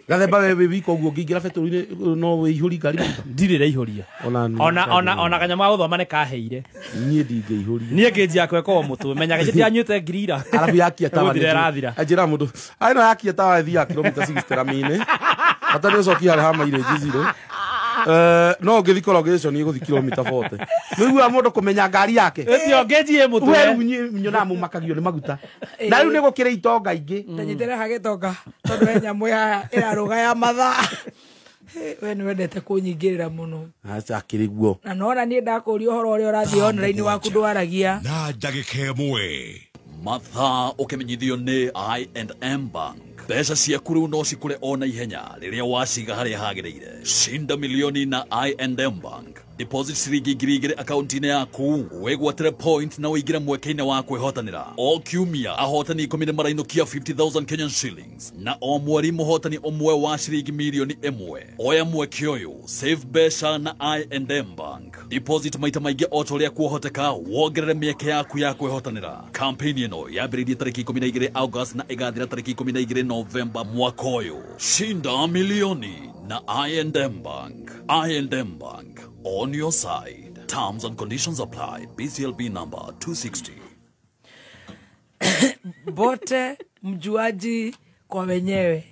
Gathemba we wĩ wika ũguo ũngĩingĩra betro-inĩ no wĩihũri ngari maguta? Ndirĩ ndaihũria. Ona kanyamũ ga gũthoma nĩ kaheire. Niĩ ndingĩihũria. Niĩ ngĩnjia kwĩkwo mũtwe menyaga ndianyuĩte ngiri ira. Arabu yakia tawa nĩ ĩrathira. Anjĩra mũndũ ĩno yakia tawa ĩthiaga kilomita 60 rami-inĩ. Bata nĩ ũcokie harĩa ha mileage zero. No ũngĩthiĩ corrugation ĩgũthiĩ kilomita 40. Nĩũiguaga mũndũ kũmenya ngari yake. Ĩtio ngĩnjie mũtwe. We rĩu nyonaga mũmakagio nĩ maguta. Na rĩu nĩ gũkĩrĩ itonga ingĩ. Tanyitĩra ha gĩtonga tondũ he nyamũ haha ĩrarũga ya mathaa. We nĩ wendete kũnyingĩrĩra mũno. Aca akĩrĩ guo. Na nona niĩ ndakũria ũhoro ũrĩa ũrathiĩ online waku ndwaragia. Na ndagĩka ĩmwe. Mathaa ũkĩmenyithio nĩ I&M Bank. Mbeca ciaku rĩu no cikũre o na ihenya rĩrĩa waciga harĩa hagĩrĩire. Shinda milioni na I&M Bank. Deposit ciringi 2,000 akaunti-inĩ yaku, wĩgwatĩre point na ũingĩre mweke-inĩ wa kwĩhotanĩra. O kiumia ahotani 10 nĩ marainũkia 50,000 Kenyan shillings na o mweri mũhotani ũmwe wa ciringi milioni 1. Oya mweke ũyũ, save mbeca na I&M Bank. Deposit maita maingĩ o ta ũrĩa kuohoteka, wongerere mĩeke yaku ya kwĩhotanĩra. Campaign ĩno yambĩrĩirie tarĩki 12 August na ĩgathira tarĩki 12 Novemba mwaka ũyũ. Shinda milioni na I&M Bank. I&M Bank. On your side. Terms and conditions apply. BCLB number 260. Bote mjuaji kwa wenyewe.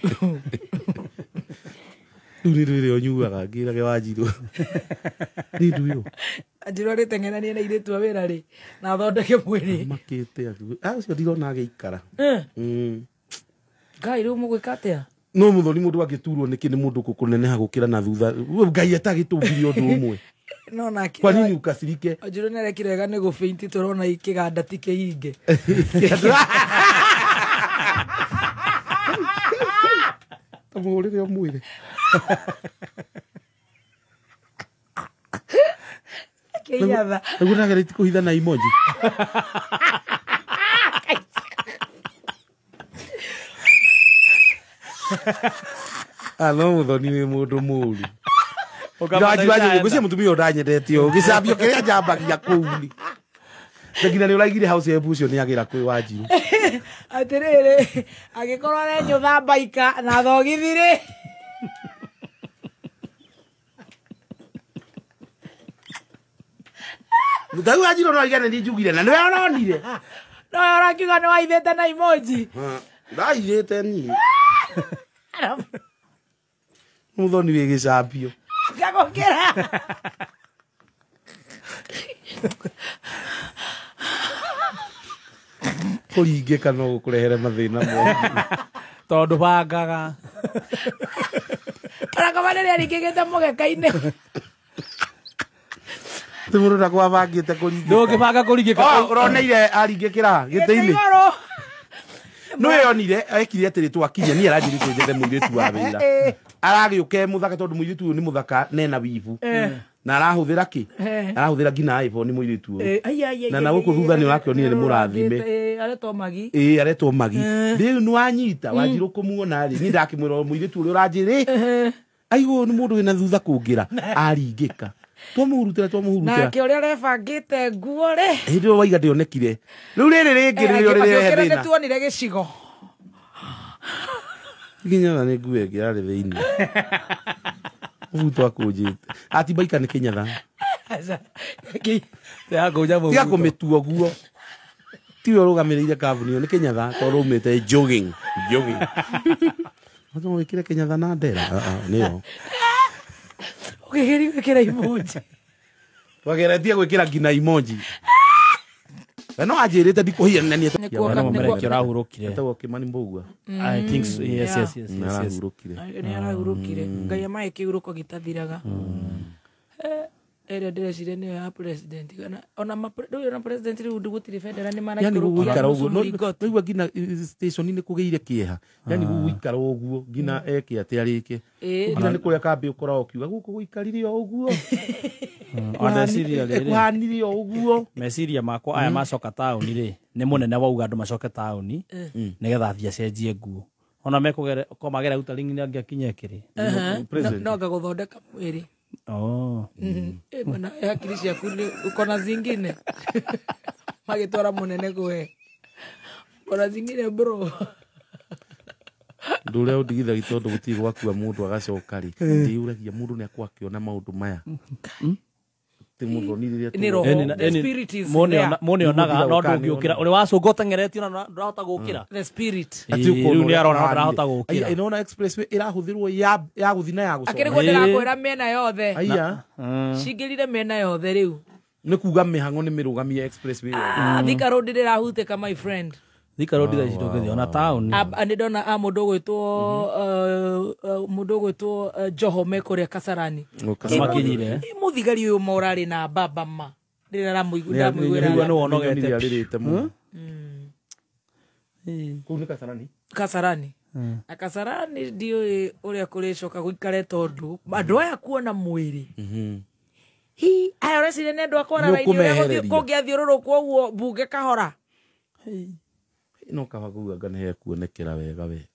Rĩu nĩ rwĩrĩ ũnyuaga ngĩrage Wanjirũ. Nĩ nduĩyo. Anjirũ arĩteng'eranie na airĩtu a wĩra rĩ na athondeke mwĩrĩ. Makĩte ũcio ndirona agĩikara. Ngai rĩu mũgwĩka atĩa? No muthoni mundu angiturwo niki ni mundu kukuneneha gukira na thutha Ngai atagitumbire undu umwe. No nake kwa nini ukasirike? Anjirũ nĩarekire wega nĩ gũbeinti tũrona kĩganda ti kĩhinge. Tamũhũrĩre ũmwĩre. Kĩiyatha. Nĩguo ndageretie kũhitha na emoji. No muthoni wĩ mũndũ mũru. Ngwĩciria mũtumia ũyũ ndanyendete ũũ gĩcambio kĩrĩa njambagia kũu nĩ nginya nĩ ũraigire house help ũcio nĩ agĩra kwĩ Wanjirũ. Atĩrĩrĩ angĩkorwo arenyũtha mbaika na thogithi rĩ Mũtau Wanjirũ no aigane nĩ njugire na nĩwe ũronire. No ũrakiuga nĩ waithĩte na emoji. Ndaithĩte niĩ. Muthoni wĩ gĩcambio. Ngagũkĩra. Kũringĩka no gũkũrehere mathĩna mothe. Tondũ bangaga. Ona kama rĩrĩa aringĩkĩte mũgeka-inĩ. Ti mũndũ ndakwa abangĩte kũringĩka. Ndũngĩbanga kũringĩka. Ũroneire aringĩkĩra gĩtĩ-inĩ. No yonire ekire atĩrĩ twakinya niĩ aranjĩrĩte njethe mũirĩtu wa wĩra. Aragĩũka e mũthaka tondũ mũirĩtu ũyũ nĩ mũthaka na ena wivu. Na arahũthĩra kĩ? Arahũthĩra nginya iPhone mũirĩtu ũyũ. Na na gũkũ thutha nĩ ũrakĩonire nĩ mũrathime. Aretwo Magi. Ĩĩ aretwo Magi. Rĩu nĩ wanyita Wanjirũ kũmuona rĩ niĩ ndakĩmwĩra mũirĩtu ũrĩa ũranjĩrĩ. Aigũ nĩ mũndũ wĩna thutha kũngĩra aringĩka. Twamũhurutĩra. Nake ũrĩa arebangĩte nguo rĩ. Hĩndĩ ĩyo waiga ndĩonekire. Rĩu rĩrĩ rĩngĩ nĩrĩo rĩrehe thĩna. Nĩ tuonire gĩcigo. Kinyatha nĩ nguo ĩngĩ yarĩ thĩinĩ. Mũbuto akũnjĩte. Ati mbaika nĩ Kinyatha. Tiga kũmĩtua ũguo. Tiwe ũrũgamĩrĩire kambuni ĩyo nĩ Kinyatha tondũ umĩte jogging. Jogging. No wĩkĩre Kinyatha na ndera. Nĩyo. Ũkĩgeria gwĩkĩra emoji. Twageretie gwĩkĩra nginya emoji. No anjĩrĩte ndikũhianania. Etagwo Kimani Mbũgua. I think so. Yes, yes, yes. Nĩarahurũkire. Nĩarahurũkire. Ngai amahe kĩhurũko gĩtathiraga. Ĩrĩa ndĩreciria nĩyo ya president kana ona ndũĩ ona president rĩu gũtirĩ bendera nĩ maraikũrũkia nĩigua nginya station nĩ kũgĩire kĩeha. Yani gũgũikara ũguo nginya eke atĩ arĩke. Nginya nĩ kũrĩa kambĩ ũkoragwo ũkiuga gũkũ gũikarire o ũguo. Ona rĩrĩ kũhanire o ũguo. Meciria makwa aya macoka taũni rĩ nĩ mũnene wauga andũ macoke taũni nĩgetha athiĩ acenjie nguo. Ona mekugere ko magera utaringi ni angiakinya kiri. No ngaguthondeka mwiri. Oh. Mana hakiri ciaku ni ukona zingine. Magitwara munene kuwe. Ukona zingine bro. Ndure udigithagia tondu gutirĩ gwakua mundu agacoka ri ndiuragia mundu ni akwa akiona maundu maya ti mundu ni riria the spirit is there mone onaga no ndungiukira uri wacunga utengeretio na ndurahota gukira the spirit ati riu ni arona ndurahota gukira inona expressway irahuthirwo ya guthi na ya gucoka akiri guo ndirakwira miena yothe aya cingirire miena yothe riu ni kuga mihango ni mirugamie expressway Thika Road ndirahutika my friend. Thika Road thaa ici ndũngĩthiĩ ona town. Nĩ ndona a mũndũ ũgwĩtwo Joho me kũrĩa Kasarani. Makinyire. Mũthigari ũyũ ma ũrarĩ na baba ma. Rĩrĩa aramũiguĩra nĩ wonogete. Kũu nĩ Kasarani? Kasarani. Na Kasarani ndiũĩ ũrĩa kũrĩcoka gũikare tondũ andũ aya kuona mwĩrĩ. Hi, aya ũreciria nĩ andũ a kwara raini ũrĩa kũngĩathiũrũrũkwo ũguo mbunge kahora. No kaba kuga ngana he kuonekera wega we.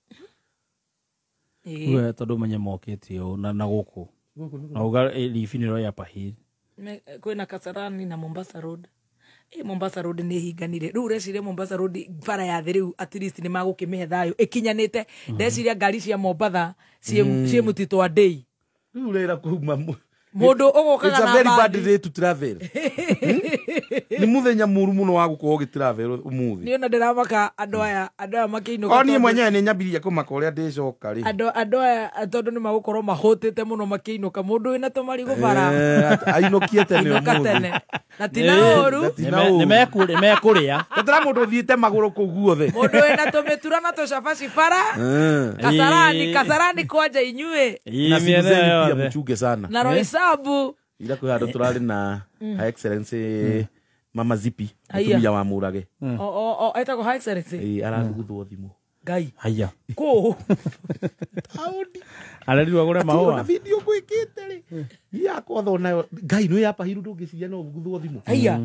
We tondu menye mokĩtie ũ na gũkũ. Na uga libi nĩ roya pahil. Kwĩna Kasarani na Mombasa Road. Mombasa Road nĩ hinganire. Rĩu ũreciria Mombasa Road bara ya thĩ rĩu at least nĩ magũkĩmĩhe thayũ ĩkinyanĩte. Ndeciria ngari cia Mombatha ciĩ mũtitũ wa Ndei. Rĩu ũrera kuma Mundu ugukaga It's a na very bad mbathi. day to travel. Ni muthenya muru muno wa gukorwo ugitravel umuthi. Ni ona ndiramaka andu aya makiinuka. O ni mwenyewe ni nyambirie kumaka uria ndicoka ri. Andu aya tondu ni magukorwo mahutite muno makiinuka mundu wina tumarigu bara. Ainukie tene umuthi. Na tina uru. Ni mekuria. Ndira mundu uthiite maguru kuu guothe. Mundu wina tumitura na tucabaci bara. Kasarani kwanja inyue. Na pia mchunge sana. Na Roysambu. Ira kwĩ handũ tũrarĩ na Her Excellency Mama Zipi mũtumia wa Mũrage. O etagwo Her Excellency. Ĩĩ arathugutwo thimũ. Ngai. Haya. Kũ? Taũni. Arerirwo agũre mahũa. Na video ngwĩkĩte rĩ. Yakwa thona Ngai nĩ yapahiru ndũngĩciria no ũguthwo thimũ. Haya.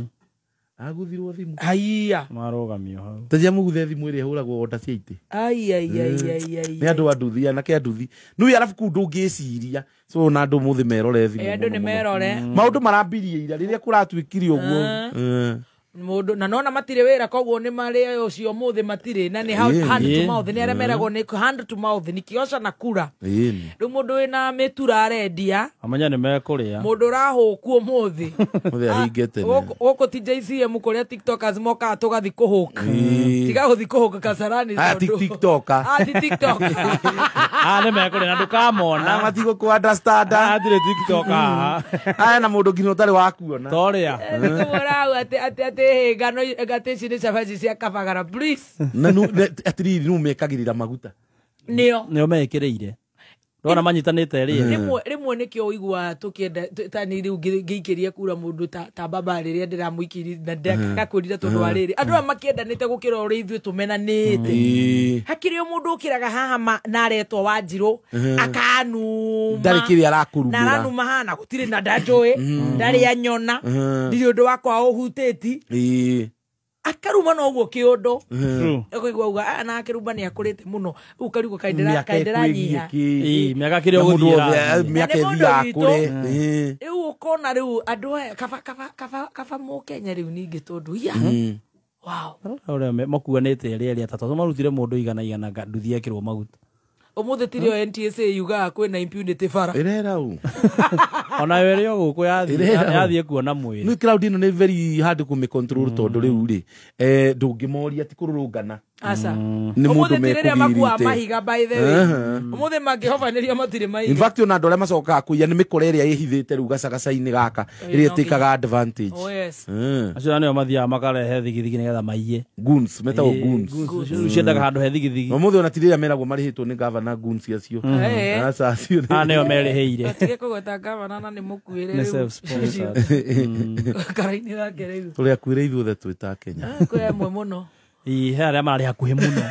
Aguthirwo thimũ. Haya. Marũgamio hau. Tajia mũguthe thimũ ĩrĩa ĩhũragwo order cia itĩ. Ai ai ai ai ai. Nĩ andũ a nduthi anake a nduthi. Nĩ arabu kũu ndũngĩciria. So na andũ mũthĩ merore thimũ. Andũ nĩ merore. Maũndũ marambirie ira rĩrĩa kũratuĩkire ũguo. Mũndũ na nona matirĩ wĩra koguo nĩ marĩ ũcio mũthĩ matirĩ na nĩ hand to mouth nĩ arĩa meragwo nĩ hand to mouth ni kiosha na kura. Rĩu mũndũ wĩna mĩtura arendia. Amenya nĩ mekũrĩa. Mũndũ ũrahũkwo mũthĩ. Mũthĩ ahinge tene. Gũkũ ti JCM kũrĩa TikTokers mokaga tũgathi kũhũka. Tiga gũthi kũhũka Kasarani tondũ. TikToker. Ti TikToker. Nĩ mekũrĩa na ndũkamona. Matigũkũ understand. Hatirĩ TikToker. Aya na mũndũ nginya ũtarĩ wakuona. Torĩa. Nĩkũmũrau atĩ ngano ngati ici nĩ cabaci cia kabagara please. Na atiriri nũ mekagĩrĩra maguta. Nĩo. Nĩo mekĩrĩire. Ndona manyitanĩte rĩ. Rĩmwe nĩkĩo ũiguaga tũkĩenda tani rĩu ngĩikĩria kura mũndũ ta baba rĩrĩa ndĩramũikĩria na ndakakwĩrire tondũ wa rĩrĩ. Andũ aya makĩendanĩte gũkĩra ũrĩa ithuĩ tũmenanĩte. Hakĩrĩ o mũndũ ũkĩraga haha na aretwo Wanjirũ akanuma. Ndarĩ kĩrĩa arakũrumĩra. Na aranuma haha gũtirĩ na ndanjũĩ ndarĩ anyona ndirĩ ũndũ wakwa ũhutĩti. Akaruma no ũguo kĩũndũ. Ũkaigua uga na akĩrumba nĩ akũrĩte mũno. Rĩu ũkarigwo kaĩ ndĩranyiha. Mĩaka kĩrĩa ũgũthiĩ mĩaka ĩthiaga kũrĩ. Rĩu ũkona rĩu andũ aya kaba mũkenya rĩu ningĩ tondũ ya. Wow. Ũrĩa makuanĩte erĩ atatũ marutire mũndũ igana igana nduthi ekĩrwo maguta. Ũmũthĩ tirio NTSA yugaga kwĩna impunity bara. Ĩrera ũ. Ona yo ĩrĩ o gũkũ yathiĩ kuona mwĩrĩ. Nĩ crowd ĩno nĩ very hard kũmĩ control tondũ rĩu rĩ ndũngĩmoria ti kũrũrũngana. Aca. Nĩ mũndũ mekũgirĩte. Makuaga mahiga by the way. Ũmũthĩ mangĩhobanĩrio matirĩ mahiga. In fact ona andũ arĩa macokaga kũiya nĩ mĩkora ĩrĩa ĩhithĩte rĩu gacagaca-inĩ gaka ĩrĩa ĩtĩkaga advantage. Oh yes. Acio nĩo mathiaga makarehe thigithigi nĩgetha maiye. Goons, metagwo goons. Rĩu ciendaga handũ he thigithigi. Ũmũthĩ ona ti rĩrĩa meragwo marĩhĩtwo nĩ gavana goons acio. Aca acio. Nĩo merĩhĩire. Tige kũgweta gavana na nĩ mũkuĩre rĩu. Nĩ self-sponsored. Karaini gake rĩu. Tũrĩa akuĩre ithuothe twĩ ta Kenya. Kwĩ amwe mũno. Ĩĩ he arĩa mararĩ hakuhĩ mũno.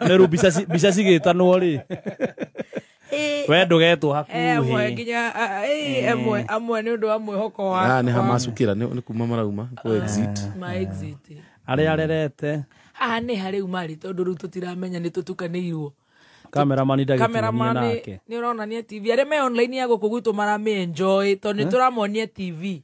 Nĩ rĩu mbica cigĩtanwo rĩ. We ndũgetwo hakuhĩ. Amwe nginya amwe nĩ ũndũ wa mwĩhoko wa. Nĩ hamacukĩra nĩ kuma marauma kũ exit. Ma exit. Arĩa arerete. Haha nĩ harĩ marĩ tondũ rĩu tũtiramenya nĩ tũtukanĩirwo. Cameraman ndagĩtuonie nake. Nĩ ũronania TV. Arĩa me online ya gũkũ gwitũ marame enjoy tondũ nĩ tũramonia TV.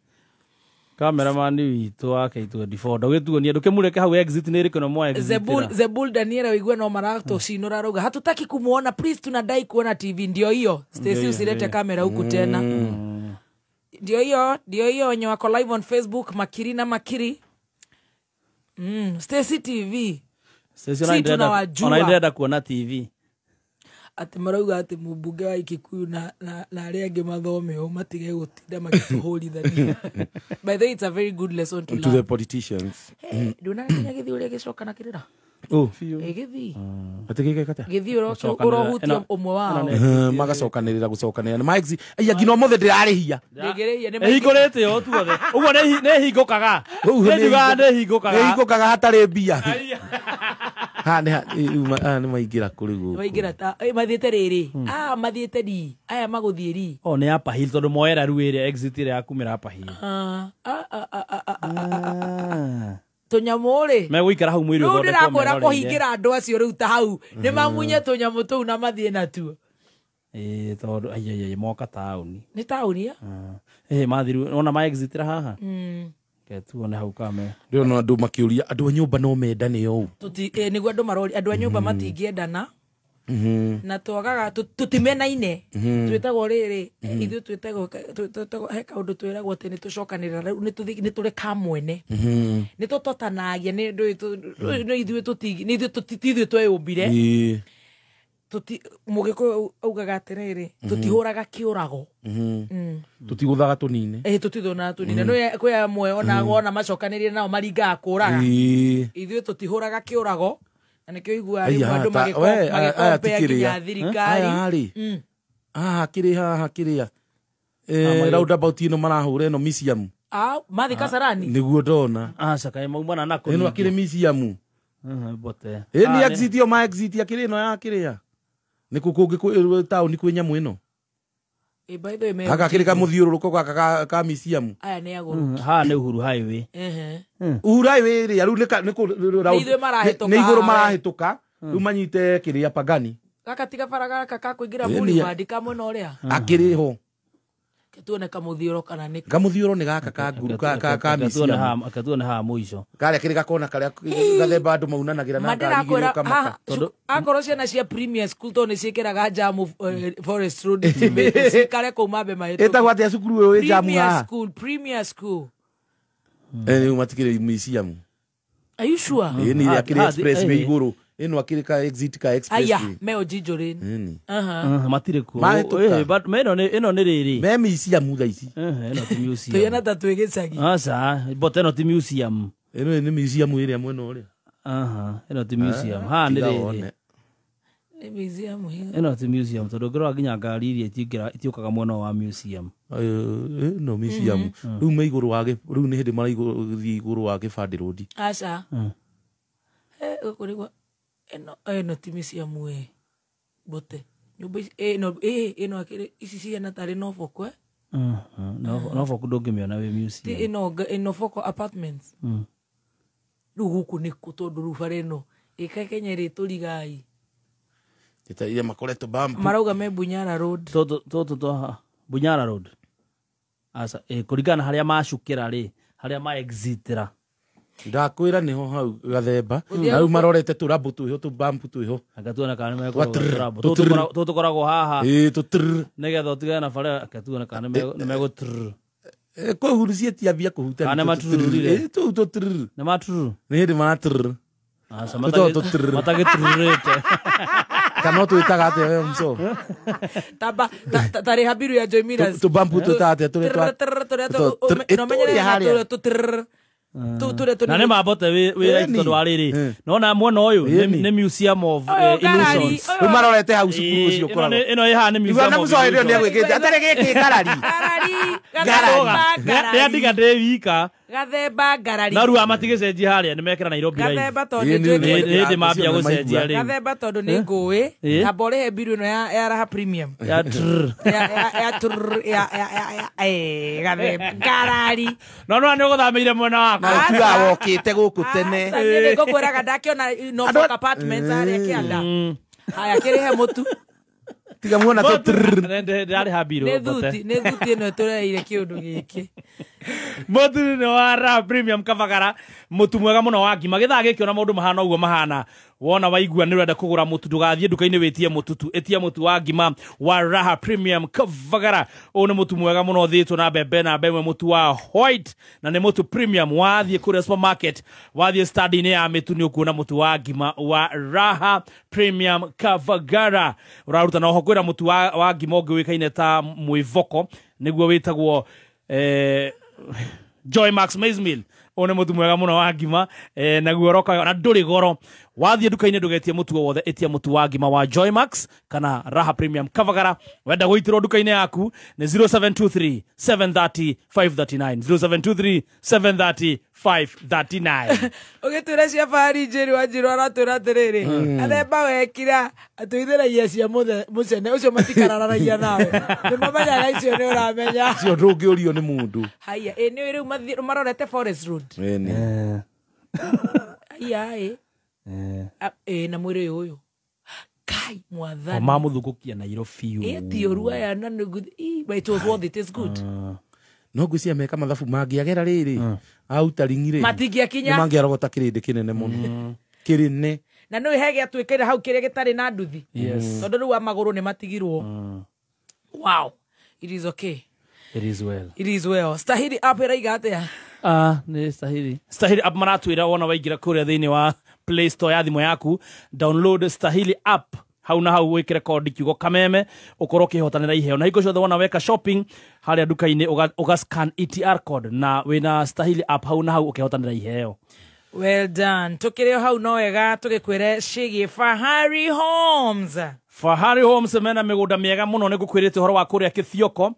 Cameraman witũ wa K24 ndũgĩtuonie ndũkĩmũreke hau exit nĩ ĩrĩkũ na mwa exit. Zebul Daniela wigwe no maratũcinũra rauga hatutaki kumuona please tunadai kuona TV. Ndio hiyo. Stacy usilete kamera huku tena. Ndio hiyo wenye wako live on Facebook makiri na makiri. Stacy TV. Stacy onaendera kuona TV. Ati marauga ati mubunge wa Kikuyu na aria angi mathome o matige gutinda magituhurithania. By the way, it's a very good lesson to learn. To the politicians. Hey, ndona githi uria gicoka na kirira. Oh, githi. Atigike kata. Githi urohutia umwe wao. Magacokanirira gucokanirira. Ma exit. Aya ngino mothe ndirarihia. Ndingirihia ni ihingurite o tuothe. Uguo ni hingũkaga. Nĩ hingũkaga. Nĩ hingũkaga hatarĩ mbia. Ha nĩ maingĩra kũrĩ gũkũ. Maingĩra ta mathiĩte rĩrĩ. Ah mathiĩte ri. Aya magũthiĩ ri. Oh nĩ Upper Hill tondũ moera rĩu ĩrĩa exit ĩrĩa ya kumĩra Upper Hill. Tũnyamũ rĩ. Megũikara hau mwĩrĩ ũthondekwo. Rĩu ndĩrakwĩra kũhingĩra andũ acio rĩu ta hau. Nĩ mamunye tũnyamũ tũu na mathiĩ natuo. Tondũ ai moka taũni. Nĩ taũni ya? Mathiru ona ma exit ra haha. Ketuone hau kame. Ndĩrona andũ makĩũria andũ a nyũmba no mendane ũũ. Nĩguo andũ maroria andũ a nyũmba matingĩendana. Na twagaga tũtimenaine. Twĩtagwo rĩrĩ ithuĩ twĩtagwo he kaũndũ twĩragwo atĩ nĩ tũcokanĩrĩra rĩu nĩ tũrĩ kamwene. Nĩ tũtotanagia nĩ ithuĩ tũti ithuĩ tweyũmbire. Mũgĩkũyũ augaga atĩrĩrĩ tũtihũraga kĩũrago. Tũtigũthaga tũnine. Tũtithũnaga tũnine. No kwĩ amwe ona wona macokanĩrĩire nao maringaga kũraga. Ithuĩ tũtihũraga kĩũrago. Na nĩkĩo iguaga rĩmwe andũ magĩkompea nginya thirikari. Haha kĩrĩ haha kĩrĩa. Roundabout ĩno marahũra ĩno museum. Mathi Kasarani. Nĩguo ndona. Aca kaĩ maumana nako. Ĩno akĩrĩ museum. Bote. Ĩni exit ĩyo ma exit akĩrĩ ĩno ya kĩrĩa. Nĩ kũ kũngĩ taũni kwĩ nyamũ ĩno. By the way, gaka kĩrĩ kamũthiũrũrũko gaka ka museum. Aya nĩ agũrũki. Haha nĩ Uhuru Highway. Uhuru Highway ĩrĩa rĩu nĩ nĩ igũrũ marahĩtũka rĩu manyite kĩrĩa Pagani. Gaka tiga bara gaka ka kũingĩra Boulevard ka mwena ũrĩa. Akĩrĩ ho. Tuone kamũthiũro kana nĩ kamũthiũro nĩ gaka ka nguru ka museum. Tuone haha mũico. Karĩa kĩrĩ gakona karĩa gathemba andũ maunanagĩra na ngari igĩrĩ ũkamaka. Akorwo ciana cia Premier School tondũ nĩ ciĩkĩraga jamu Forest Road cikare kũu mambe mahĩtũke. Ĩtagwo atĩa cukuru ũyũ wĩ jamu haha? Premier School. Rĩu matikĩrĩ museum. Are you sure? Ĩni ĩrĩa kĩrĩ express wĩ igũrũ. Ĩno akĩrĩ ka exit ka express. Aya me Ojijo Lane. Matirĩ kuo. But ĩno nĩ rĩrĩ. Me museum thaa ici. Ĩno ti museum. Tũiana ta twĩ gĩcagi. Aca, but ĩno ti museum. Ĩno nĩ museum ĩrĩa mwena ũrĩa. Ĩno ti museum. Haha nĩ rĩrĩ. Nĩ museum hiyo. Ĩno ti museum tondũ ũngĩrora nginya ngari iria itiũkaga mwena wa museum. Ĩno museum. Rĩu me igũrũ wa rĩu nĩ hĩndĩ maraigũrũ igũrũ wa Kĩbandĩ Road. Aca. Gũkũ nĩguo ĩno ti museum ĩ bote nyũmba ĩno ĩno akĩrĩ ici cihana tarĩ Norfolk. Norfolk ndũngĩmĩona wĩ museum. Ti ĩno Norfolk apartments. Rĩu gũkũ nĩkũ tondũ rĩu bara ĩno ĩka Kenya ĩrĩ tũrigai. Ĩta makoretwo bambu. Marauga me Bunyara Road. Tũtũ twa Bunyara Road. Aca kũringana harĩa macukĩra rĩ harĩa ma exitĩra. Ndakwĩra nĩho hau gathemba na rĩu marorete tũrambu twĩho tũbambu twĩho. Aka tuone kana nĩmekũrora tũrambu tũtũ tũkoragwo haha. Tũtrr. Nĩgetha ũtigane na bara aka tuone kana nĩmegũtrr. Kũu cietiambia kũhutania. Kana nĩmatrurire. Tũu tũtrr. Nĩ matruru. Nĩ hĩndĩ maratrr. Aca matagĩtrurĩte. Kana twĩtaga atĩa we mso? Taba tarĩ habiru ya Joy Miras. Tũbambu twĩtaga atĩa tũrĩa tũrĩa tũtrr. Na nĩ mambote wĩ right tondũ wa rĩrĩ nona mwena ũyũ nĩ museum of illusions. Rĩu marorete hau cukuru ũcio ũkoragwo. Ĩno ĩ haha nĩ museum of illusions. Nĩ agwĩkĩte atarĩ gĩkĩ ngarari. Ngarari. Nĩ andiga ndĩ wika. Gathemba ngarari. Na rĩu amatigĩcenjia harĩa nĩ mekĩra Nairobi live. Gathemba tondũ nĩ hĩndĩ mambia gũcenjia rĩu. Gathemba tondũ nĩ ngũĩ na mbore mbiru ĩno ya Raha Premium. Ya trrr. Ya trrr ya ya gathemba ngarari. No no nĩ ũgũthamĩire mwena wakwa. Na tuga wokĩte gũkũ tene. Niĩ ngũkwĩraga ndakĩona Norfolk Apartments harĩa kĩanda. Haya kĩrĩhe mũtu. Tiga muona to trrr. Ndĩrarĩ hambirwo. Nĩ thuti ĩno tũreire kĩũndũ gĩkĩ. Mũtu nĩ wa Raha Premium Kabagara, mũtu mwega mũno wa ngima. Gĩthaa gĩkĩ ona maũndũ mahana ũguo mahana. Wona waigua nĩ ũrenda kũgũra mũtu ndũgathiĩ nduka-inĩ wĩtie mũtu tu, ĩtia mũtu wa ngima wa Raha Premium Kabagara. Ũyũ nĩ mũtu mwega mũno ũthĩĩtwo na mbembe na mbembe, mũtu wa white na nĩ mũtu premium. Wathiĩ kũrĩa supermarket, wathiĩ stadi-inĩ ya mĩtu nĩ ũkuona mũtu wa ngima wa Raha Premium Kabagara. Ũraruta na oho kwĩra mũtu wa ngima ũngĩ ũĩkaine ta mwĩvoko, nĩguo wĩtagwo Joy Max Maize Meal. Ũyũ nĩ mũtu mwega mũno wa ngima, naguo ũroka na ndũrĩ goro. Wathiĩ nduka-inĩ ndũgetie mũtu o wothe, ĩtia mũtu wa ngima wa Joy Max kana Raha Premium Kabagara. Wenda gũitĩrwo nduka-inĩ yaku nĩ 0723 730 539, 0723 730 539. Ũgĩtwĩra cia Fahari Njeri wa Njirũ aratwĩra atĩrĩrĩ, Gathemba wekira atũithĩragia cia mũcene ũcio matikararanagia nawe. Nĩ mamenyaga icio nĩ ũramenya. Icio ndũngĩũrio nĩ mũndũ. Haya, ĩ nĩ rĩu marorete Forest Road. Haya ĩ. Ĩ na mwĩrĩ ũyũ. Kai mwathani. Mamũthũkũkia Nairobi biũ. Ĩ ti ũru aya na nĩ but it was worth it, it's good. No ngwĩciria meka mathabu mangĩagera rĩrĩ autaringi rĩ matingĩakinya, nĩmangĩarogota kĩrĩndĩ kĩnene mũno kĩrĩne. Na nĩ he gĩatuĩkire hau kĩrĩa gĩtarĩ na nduthi, tondũ rĩu a magũrũ nĩ matigirwo. Wow, it is okay, it is well, it is well. Stahili app ĩraiga atĩa? Nĩ Stahili app maratwĩra wona waingĩra kũrĩa thĩinĩ wa Play Store ya thimũ yaku, download Stahili app hau na hau wĩkĩre kodi kiugo Kameme ũkorwo ũkĩhotanĩra iheo. Na hingo ciothe wona weka shopping harĩa nduka-inĩ ũga scan ETR code na wĩna Stahili app hau na hau ũkĩhotanĩra iheo. Well done. Tukĩrĩ o hau no wega tũgĩkwĩre ciĩgiĩ Fahari Homes. Fahari Homes mena mĩgũnda mĩega mũno, nĩ ngũkwĩrĩte ũhoro wa kũrĩa Kĩthioko,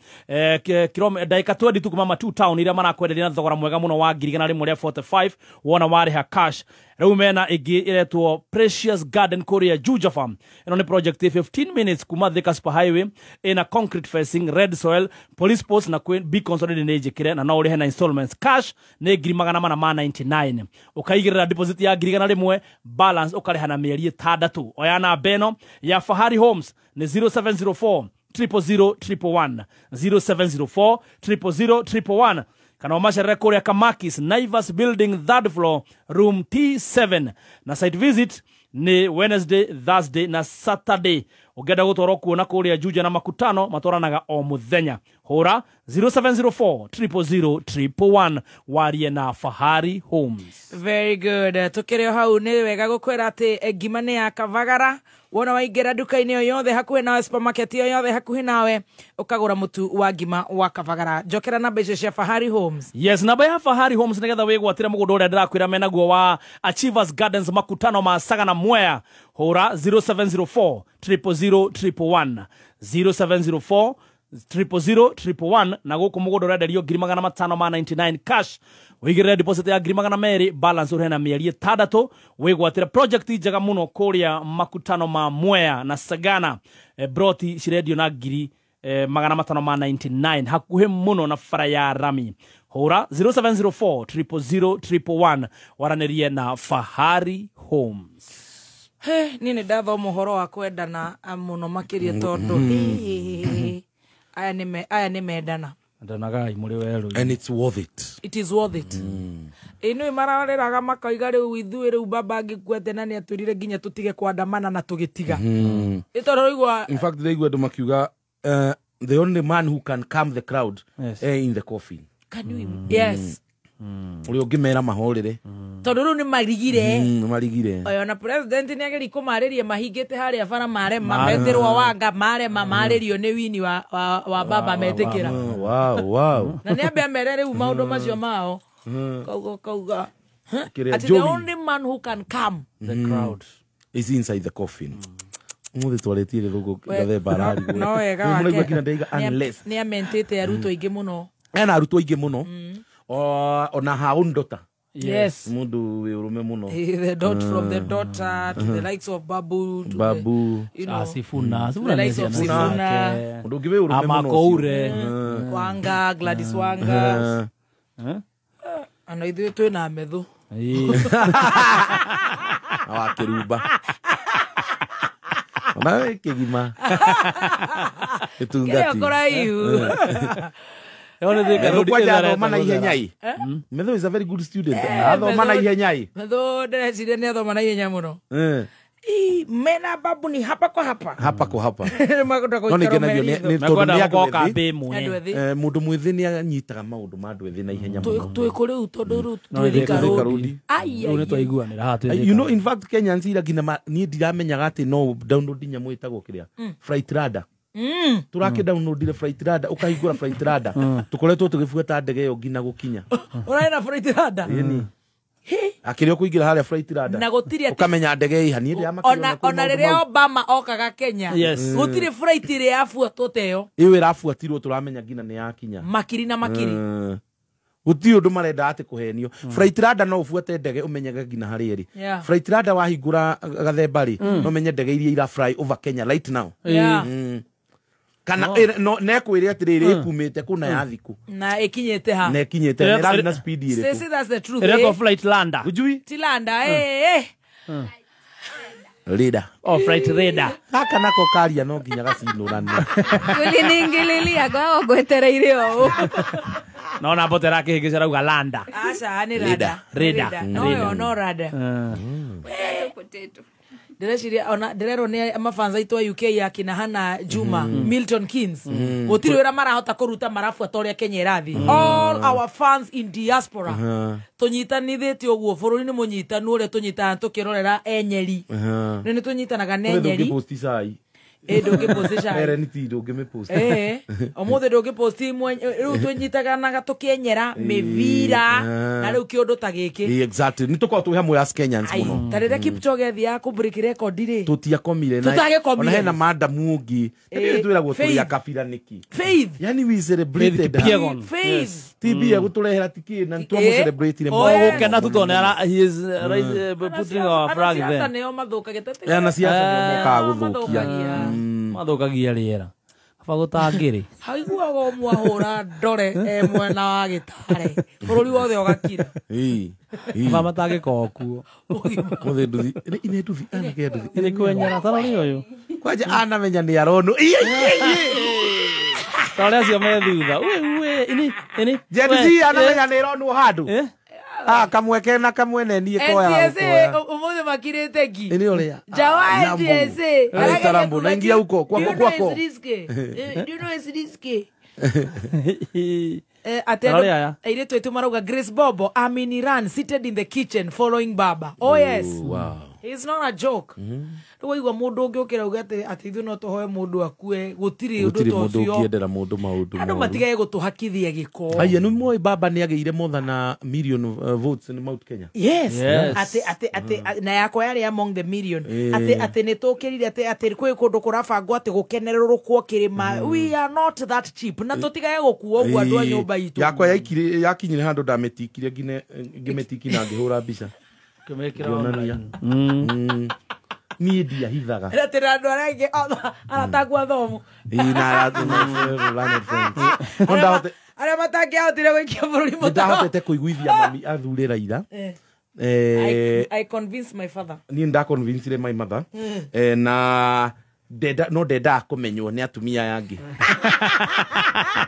ndagĩka 20 tu kuma Matu Town, iria marakwenderia na thogora mwega mũno wa 145,000 wona warĩha cash. Rĩu mena ĩngĩ ĩretwo Precious Garden kũrĩa Juja Farm. Ĩno nĩ project 15 minutes kuma Thika Super Highway, ĩna concrete fencing, red soil, police post na beacons already nĩ njĩkĩre, na no ũrĩhe na installments. Cash nĩ 499,000. Ũkaigĩrĩra deposit ya 100,000, balance ũkarĩha na mĩeri 6. Oya namba ĩno ya Fahari Homes nĩ 0704 000 111, 0704 000 111, kana ũmacerere kũrĩa Kamakis, Naivas Building, 3rd floor, room T7. Na site visit nĩ Wednesday, Thursday na Saturday. Ũngĩenda gũtwarwo kuona kũrĩa Juja na Makutano matwaranaga o mũthenya. Hũra 0704 000 111 warie na Fahari Homes. Very good. Tukĩrĩ o hau nĩ wega gũkwĩra atĩ ngima nĩ ya Kabagara. Wona waingĩra nduka-inĩ o yothe hakuhĩ nawe, supermarket o yothe hakuhĩ nawe, ũkagũra mũtu wa ngima wa Kabagara. Njokera namba icio cia Fahari Homes. Yes, namba ya Fahari Homes nĩgetha wĩgwatĩre mũgũnda ũrĩa ndĩrakwĩra menaguo wa Achievers Gardens Makutano ma Saga na Mwea. Hũra 0704 000 111, 0704 000 111, na gũkũ mũgũnda ũrenderio 599 cash. Wĩigĩrĩre deposit ya 200,000, balance ũrĩhe na mĩeri 6. Wĩgwatĩre project njega mũno kũrĩa Makutano ma Mwea na Sagana. Broti cirendio na 599 hakuhĩ mũno na bara ya rami. Hũra 0704 000 111 waranĩrie na Fahari Homes. Niĩ nĩ ndathoma ũhoro wa kwendana mũno makĩria tondũ aya nĩ mendana. Ndanagai mũrĩ werũ. And it's worth it. It is worth it. Ĩno marareraga makoiga rĩu ithuĩ rĩu baba angĩkuete na nĩ atwĩrire nginya tũtige kwandamana na tũgĩtiga. Ĩ tondũ ũraigua. In fact ndaigua andũ makiuga the only man who can calm the crowd, yes, in the coffin. Can you? Yes. Ũrĩa ũngĩmera mahorere. Tondũ rĩu nĩ marigire. Nĩ marigire. Oyo na president nĩ ageria kũmarĩria mahingĩte harĩa bara marema, metĩrwo wanga marema marĩrio nĩ wini wa baba metĩkĩra. Wow, wow. Na nĩ ambe amere rĩu maũndũ macio mao. Kauga. Ati the only man who can calm the crowd is inside the coffin. Umuthi twaretie gĩthũngũ gathemba ararigwo. No wega wake. Nĩ amentĩte arutwo aingĩ mũno. Ena arutwo aingĩ mũno. Ona her own daughter. Yes. Mundu wi urume muno. The dot from the daughter to the likes of Babu to Babu. The, you know, Sifuna. The likes of Sifuna. Mundu ngi wi urume muno. Amakoure. Wanga, Gladys Wanga. Ana ithuĩ twĩna methu. Wa kiruba. Ona kigima. Itungati. Methu na ihenya i. Methu is a very good student. Athoma na ihenya i. Methu ndĩreciria nĩ athoma na ihenya mũno. Mena Babu ni hapa kwa hapa. Hapa kwa hapa. No nĩ nĩ tondũ nĩ andũ ethĩ. Mũndũ mwĩthĩ nĩ anyitaga maũndũ ma andũ ethĩ na ihenya mũno. Twĩ kũ rĩu tondũ rĩu twĩ Thika Road. Rĩu nĩ twaiguanĩra haha twĩ Thika. You know, in fact Kenyans ira nginya niĩ ndiramenyaga atĩ no download nyamũ ĩtagwo kĩrĩa Flight Radar. Turake downloadire Flight Radar, ukahingũra Flight Radar. Tukoretwo tũgĩbuata ndege ĩyo nginya gũkinya. Ũrarĩ na Flight Radar? Ĩni. Akĩrĩ ũkũingĩra harĩa Flight Radar. Na gũtirĩ atĩ ũkamenya ndege ĩha niĩ ndĩramakio. Ona rĩrĩa Obama okaga Kenya. Gũtirĩ flight ĩrĩa yabuatwo ta ĩyo. Ĩyo ĩrabuatirwo tũramenya nginya nĩ yakinya. Makiri na makiri. Gũtirĩ ũndũ marenda atĩ kũhenio. Flight Radar no ũbuate ndege ũmenyage nginya harĩa ĩrĩ. Flight Radar wahingũra gathemba rĩ, no ũmenye ndege iria ira fly over Kenya right now. Kana no nekwire atiriri ikumite kuna ya thiku na ikinyite ha na ikinyite na irathi na speed iriku. Say that's the truth. Ireko flight lander ujui ti lander eh leader oh flight radar haka nako karia no nginya gacinurane uliningililia kwa gwetereire o no na botera kihingicera uga lander acha ni radar radar no no radar potato ndĩreciria ona ndĩrerwo nĩ mafanza aitũ a UK ya kina Hannah Juma Milton Keynes gũtirĩ wĩra marahota kũruta marabuata ũrĩa Kenya ĩrathiĩ. All our fans in diaspora tũnyitanithĩte ũguo bũrũri nĩ mũnyitanu ũrĩa tũnyitanaga tũkĩrorera enyeri nĩ tũnyitanaga na enyeri. Ndũngĩposti cai ũmũthĩ ndũngĩposti rĩu tũnyitanaga tũkĩenyera mĩbira na rĩu kĩũndũ ta gĩkĩ. Exactly nĩ tũkoragwo twĩ hamwe as Kenyans mũno. Ta rĩrĩa Kipchoge athiaga kũ break record rĩ tũtiakomire ona hena madamu ũngĩ nĩ twĩragwo tũrĩ a kabira nĩkĩ. Faith yani we celebrated Faith TB egũtũrehera tikĩ na nĩtwamũ celebrate mũno. Gũkena tu tondũ he is putting our flag there. Anasiasa nĩo mathũkagia. Anasiasa nĩo mokaga gũthũkia mathukagia rĩera kaba gũtangĩrĩ haiguaga ũmwe ahũra ndore e mwena wa gĩtare bũrũri wothe ũgakira kaba matangĩkorwo kuo mũthĩ nduthi ine nduthi anake nduthi ine kwenyera tarori ũyũ kwanja anamenya nĩ aronwo tarori acio me thutha ini ini Gen Z anamenya nĩ ĩronwo handũ kamweke na kamwene niĩ koya NTSA umuthi makirite ngi ini uria jawa NTSA Tarambo naingia huko kwako kwako. Do you know it's risky? Atendo airĩtu aitũ marauga Grace Bobo I'm in Iran seated in the kitchen following Baba. Oh yes. Wow. It's not a joke. Rĩu waigua mũndũ ũngĩ ũkĩra uge atĩ ithuĩ no tũhoe mũndũ akue gũtirĩ ũndũ ta ũcio. Gũtirĩ mũndũ ũngĩendera mũndũ maũndũ. Andũ matigage gũtũhakithia gĩko. Aiya nĩ mũĩ Baba nĩ agĩire more than a million votes in Mount Kenya. Yes. Atĩ atĩ atĩ na yakwa yarĩ among the million. Atĩ atĩ nĩ tũkĩrire atĩ atĩ kwĩ kũndũ kũrabangwo atĩ gũkenererũkwo kĩrĩma. We are not that cheap. Na tũtigage gũkuo ũguo andũ a nyũmba itũ. Yakwa yaikire yakinyire handũ ndamĩtikire ngĩmĩtiki na ngĩhũra mbica. Niĩ ndiahithaga atĩ na andũ arĩa angĩ arata athomu arĩa matangĩahotire gũikia bũrũri mũtaro. Nĩndahotete kũiguithia mami athure Raila. I convinced my father. Niĩ nĩndaconvincire my mother na no ndendaga kũmenywo nĩ atumia aya angĩ.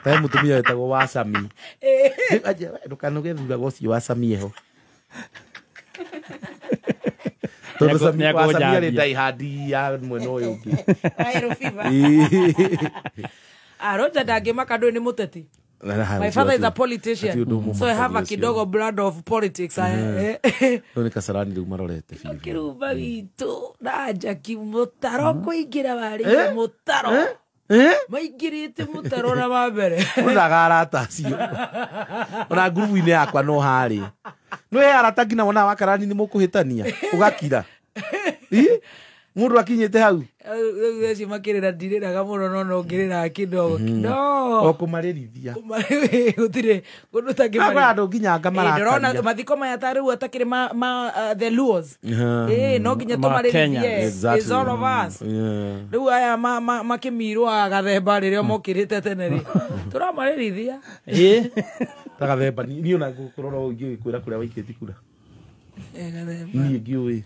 Ta he mũtumia wetagwo Wacami. Ndũkanoge thuraga ũcio Wacami eho. Tondũ Wacami arĩ ndaihandi ya mwena ũyũ ũngĩ. Roger ndangĩmaka ndũĩ nĩ mũteti. My father is a politician, so I have a kidogo blood of politics. Rĩu nĩ Kasarani rĩu marorete biũ. Kĩrumba gitũ na Njaki mũtaro kũingĩra warĩire mũtaro. Maingĩrĩte mũtaro na wa mbere. Ũraga arata acio. Ona ngurubu-inĩ yakwa no harĩ. No he arata nginya wonaga Wakarani nĩ mũkũhĩtania ũgakira. Mundu akinyite hau. Rĩu makĩrĩra ndirĩraga mũno no ngĩrĩraga kidogo. No. O kũmarĩrithia. Gũtirĩ kũndũ ũtangĩmarĩrithia. Andũ nginya ngamarakaria. Ndĩrona mathiko maya ta rĩu atakĩrĩ ma the Luos. No nginya tũmarĩrithie. It's all of us. Rĩu aya makĩmirwo gathemba rĩrĩa mokĩrĩte tene rĩ. Tũramarĩrithia. Ta gathemba niĩ ona ngũkũrora ũngĩkwĩra kũrĩa waikĩtie kura. Niĩ ngĩũĩ.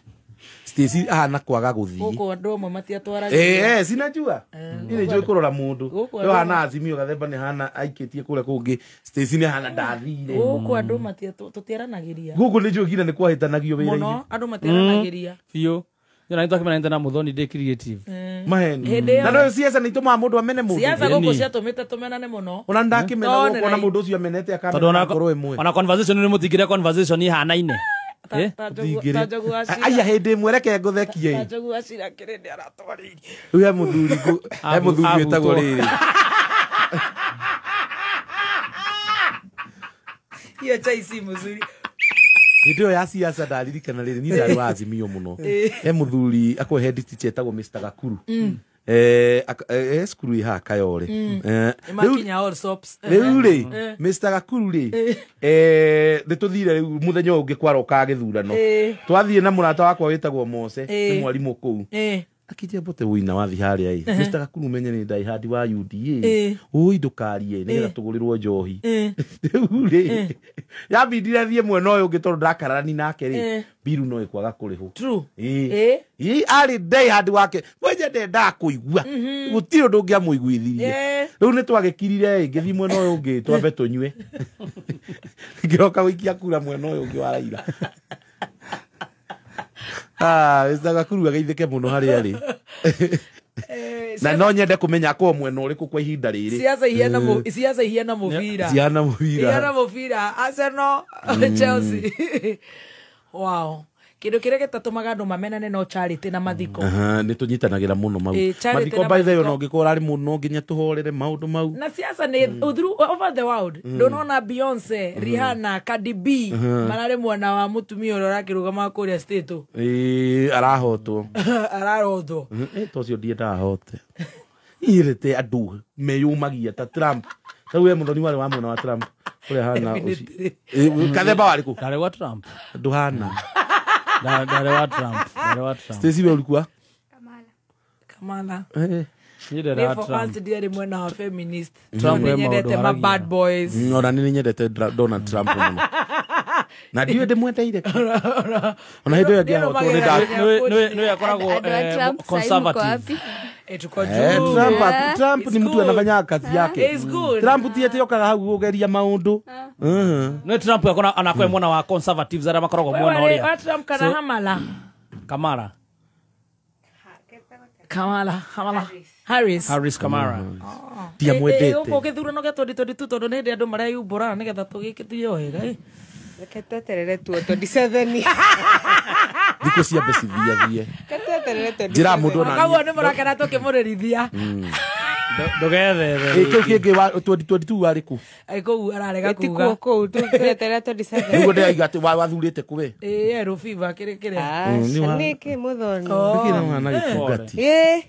Stacy ahana kwaga guthii guku andu amwe matiatwaragia sinajua ni njui kurora mundu yo hana Azimio gathemba ni hana aikitie kuria kungi Stacy ni hana ndathire guku andu matiatutieranagiria guku ni njui nginya ni kwahitanagio wira muno andu matieranagiria biu Yo na na muthoni ndi creative maheni na no siasa ni tuma mundu amene mundu siasa guku ciatumite tumenane muno ona ndakimena guku ona mundu ucio amenete akamena ngoro imwe ona conversation ni mutingire conversation ihanaine aya hĩndĩ ĩmwe reke ngũthekie rĩu he mũthuri wĩtagwo rĩrĩ hiyo chai si mzuri hĩndĩ ĩyo ya siasa ndaririkana rĩrĩ niĩ ndarĩ wa Azimio mũno he mũthuri akwa head teacher etagwo Mr. Gakuru cukuru ĩ haha Kayore rĩu rĩ Mr. Gakuru rĩ nĩ tũthire rĩu mũthenya ũyũ ũngĩ kwarokaga gĩthurano twathiĩ na mũrata wakwa wĩtagwo Mose nĩ mwarimũ kũu akĩnjia mbote wĩina wathi harĩa ĩ Mr. Gakuru menye nĩ ndaihandi wa UDA ũi ndũkarie nĩgetha tũgũrĩrwo njohi rĩu rĩ yambindire thiĩ mwena ũyũ ũngĩ tondũ ndakararani nake rĩ mbiru no ĩkwaga kũrĩhwo arĩ ndaihandi wake mwenye ndendaga kũigua gũtirĩ ũndũ ũngĩamũiguithirie rĩu nĩ twagĩkirire ĩ ngĩthiĩ mwena ũyũ ũngĩ twambe tũnyue ngĩroka gũikia kura mwena ũyũ ũngĩ wa Raila. Mr. Gakuru ageithĩke mũno harĩa arĩ na no nyende kũmenya akorwo mwena ũrĩkũ kwa ihinda rĩrĩ siasa ihiana mũbira ciana mũbira ihiana mũbira Arsenal Chelsea wow kĩndũ kĩrĩa gĩtatũmaga andũ mamenane no charity na mathiko nĩ tũnyitanagĩra mũno mau mathiko by the way no ũngĩkorwo ũrarĩ mũno nginya tũhorere maũndũ mau na siasa nĩ through over the world ndũnona Beyonce Rihanna Cardi B mararĩ mwena wa mũtumia ũrĩa ũrakĩrũgama kũrĩa state arahotwo ararotwo to ũcio ndiendaga ahote irĩte andũ meyũmagia ta Trump rĩu we mũthoni warĩ wa mwena wa Trump ũrĩa hana kathemba warĩ kũ ndarĩ wa Trump ndũhana Dare wa Trump. Stacy we ulikuwa? Kamala. Ni for us ndiarĩ mwena wa feminist. Trump nĩ nyendete ma bad boys. Ona nĩ nyendete Donald Trump mũno. Na ndiũĩ ndĩmwendeire. Ona hĩndĩ ĩyo angĩahotwo nĩ nĩ akoragwo conservative. Trump ni mtu anafanya kazi yake. Trump ti ati okaga hau gugeria maundu. No Trump akona anakwe mwana wa conservatives ara makoragwo mwena uria. Wa Trump kana Kamala. Kamala. Kamala, Harris. Harris Kamala. Ti amwendete. Uko githurano gia 2022 tondu ni hindi andu mareyumbura nigetha tugikithio wega. Reke tweterere tu 27. Thikũ ciambe cithiathie. Njĩra mũndũ ona kau nĩ mũrakena tũkĩmũrĩrithia. Ndũgethethe. Kĩu kĩngĩ wa 2022 warĩ kũ? Kũu ararega kuga. Ĩtikuo kũu tweterere 27. Nĩguo ndĩraiga atĩ wathurĩte kũ we? Ĩĩ Fever kĩrĩ kĩrĩa. Nĩkĩ mũthoni? Nĩkĩ nĩwana gĩtungati?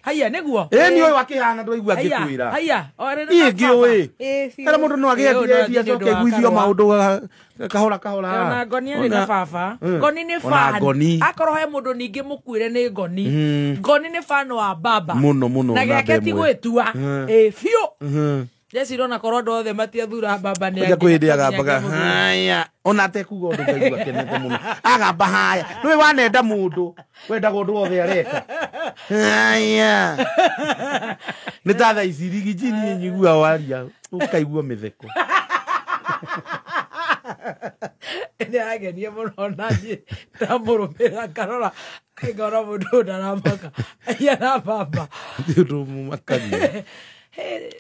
Haiya nĩguo. Ĩĩ nĩ ũyũ akĩhana ndũraigua ngĩkwĩra. Haiya. Ĩĩ ngĩũĩ. Era mũndũ no agĩendia acoke aiguithio maũndũ kahora kahora. Ona Ngoni arĩ na baba. Ngoni nĩ fan. Akorwo he mũndũ ningĩ mũkuĩre nĩ Ngoni. Ngoni nĩ fan wa baba. Mũno mũno. Na gĩake ti gwĩtua. Biũ. Ndecira ona korwo andũ othe matiathura baba nĩ angĩ. Kwĩ hĩndĩ agambaga haya. Ona atekuga ũndũ ngaigua akenete mũno. Agamba haya. Nĩwe wanenda mũndũ. Wendaga ũndũ wothe areka. Haya. Nĩ ta thaa ici rigiji niĩ nyiguaga waria ũkaigua mĩtheko. Nĩ agenia mũno na niĩ ndamũrũmĩrĩra ngarora ngona mũndũ ũyũ ndaramaka ahiana baba. Nĩ ũndũ mũmakania.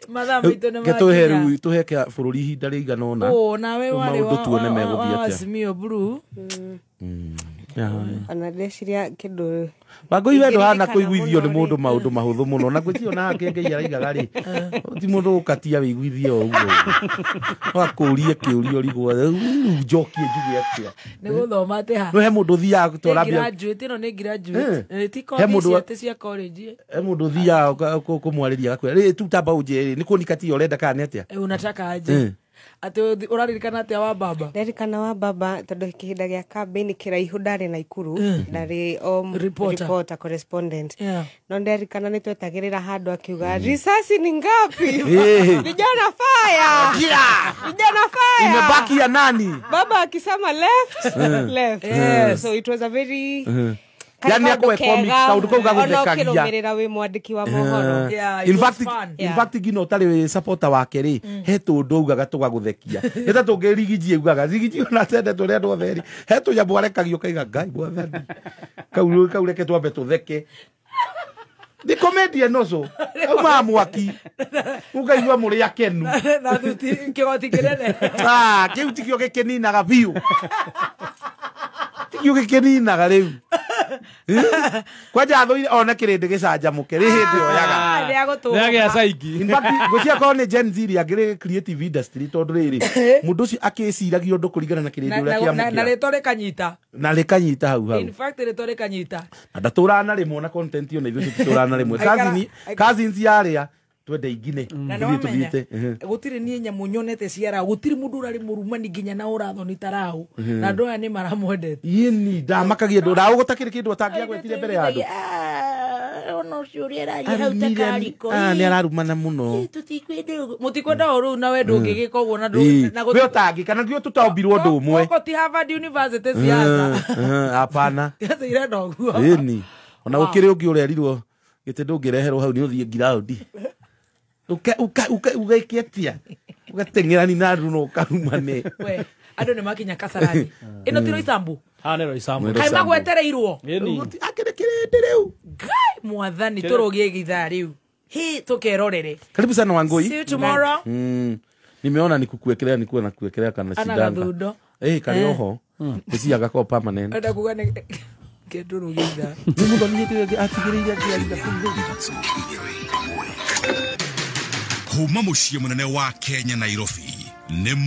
Mathaa maitũ nĩ tũhe makinya. rĩu tũhe bũrũri ihinda rĩigana ũna. Ũ nawe warĩ Maũndũ tuone megũthiĩ wa atĩa. Azimio Blue. Ona ndeciria kĩndũ Wangũi we ndũhana ingĩririkana kũiguithio nĩ mũno mũndũ rĩ. Maũndũ mahũthũ mũno na gwĩciria ona hake Ngai araigaga rĩ ti mũndũ ũkatia wĩiguithie o ũguo wakũrie kĩũria ũrigwo rĩu njokie njuge atĩa. Nĩ gũthoma atĩ ha No he mũndũ ũthiaga Nĩ tũrambia graduate ĩno nĩ graduate. Ti He kothi mũndũ cia ti cia college. He mũndũ ũthiaga kũmwarĩria agakwĩra rĩ tu tamba ũnjĩre nĩ kũnikatia ũrenda kana nĩ atĩa. Unataka aje atĩ ũraririkana atĩa wa baba? Nderikana wa baba tondũ kĩhinda gĩa campaign kĩraihu ndarĩ Naikuru, ndarĩ o Reporter. Reporter correspondent. Yeah. No nderikana nĩ twetagĩrĩra handũ akiuga risasi ni ngapi? Eh. Vijana fire! Vijana fire! Imebaki ya nani? Baba akisema left, left. Yes. So it was a very Yani akoe comic, kaũndũ kau gagũthekagia. Ũkĩrũmĩrĩra wĩ mwandĩki wa mohoro. Yeah, it In was fact, fun. in fact ngina ũtarĩ wĩ supporter wake rĩ he tũndũ augaga tũgagũthekia nĩ ta tũngĩ rigiji augaga rigiji ona tendetwo nĩ andũ othe rĩ he tũnyamũ arekagio ũkaiga ngai mwathani kau kau reke twambe tũtheke nĩ comedian ũcio aumaga mwaki ũkaigua mũrĩ akenu. Na thuti kĩgoti kĩnene. Ah, kĩu tikĩo gĩkĩninaga biũ tikĩo gĩkĩninaga rĩu. Eh? Kwanja thũire one kĩrĩndĩ gĩcanjamũke rĩ hĩndĩ oyaga. Ah, nĩ Nĩagĩa agũtũgũka. caingi. In fact ngwĩciria korwo nĩ Gen Z rĩ angĩrĩ creative industry tondũ rĩrĩ mũndũ ũcio akĩciragia ũndũ kũringana na kĩrĩndĩ Na- ũrĩa na kĩamũkĩra rĩtwa rĩkanyita. Na rĩkanyita hau hau. In fact rĩtwa rĩkanyita. Na ndatũraga na rĩmwe na content ona ithuĩ tũtitũraga na rĩmwe. Aikara- Cousins yarĩa twende ingine Na tũthiĩ nĩwamenya tũthiĩte. Gũtirĩ niĩ nyamũ nyonete ciara gũtirĩ mũndũ ũrarĩ mũrumani nginya na ũrathoni tarau na andũ aya nĩ maramwendete. Yĩni ndamakagia ndũ ndaũ gũtakĩrĩ kĩndũ atangĩagwetire mbere ya andũ. Ona ũcio ũrĩa araria hau ta Arumire- kariko. Ah, nĩ ararumana mũno. Mũtikwenda ũru na we ndũngĩgĩka ũguo na Ĩĩ. na We ũtangĩ kana ngio tũtaũmbirwo ũndũ ũmwe. Gũkũ ti Harvard University siasa. Hapana. Siasa irenda ũguo. Ĩni ona gũkĩrĩ ũngĩ ũrerirwo gĩtĩ ndũngĩreherwo hau nĩ ũthiĩ ngiraundi ũgeke atĩa ũgateng'erani na andũ na ũkarumane. We andũ nĩ makinya Kasarani ĩno ti Roysambu. Haha nĩ Roysambu. Nĩ Kaĩ Roysambu. magwetereirwo. Ĩni. Akĩrĩ kĩrĩndĩ rĩu. Ngai mwathani tũrũgie githaa rĩu hi tũkerorere. Karibu sana Wangui. See you tomorrow. Nimeona nikukuekelea nikuwe na kuekelea kana Ana shidanga. gathundo. Eh, karĩ oho ngwĩciria gakorwo permanent. Enda kuga nĩ kĩndũrũgie ithaa. Nĩ mũthoni hĩndĩ ĩyo atigĩrĩire akĩaria kũu thĩinĩ. Kuma mũciĩ mũnene wa Kenya Nairobi nĩ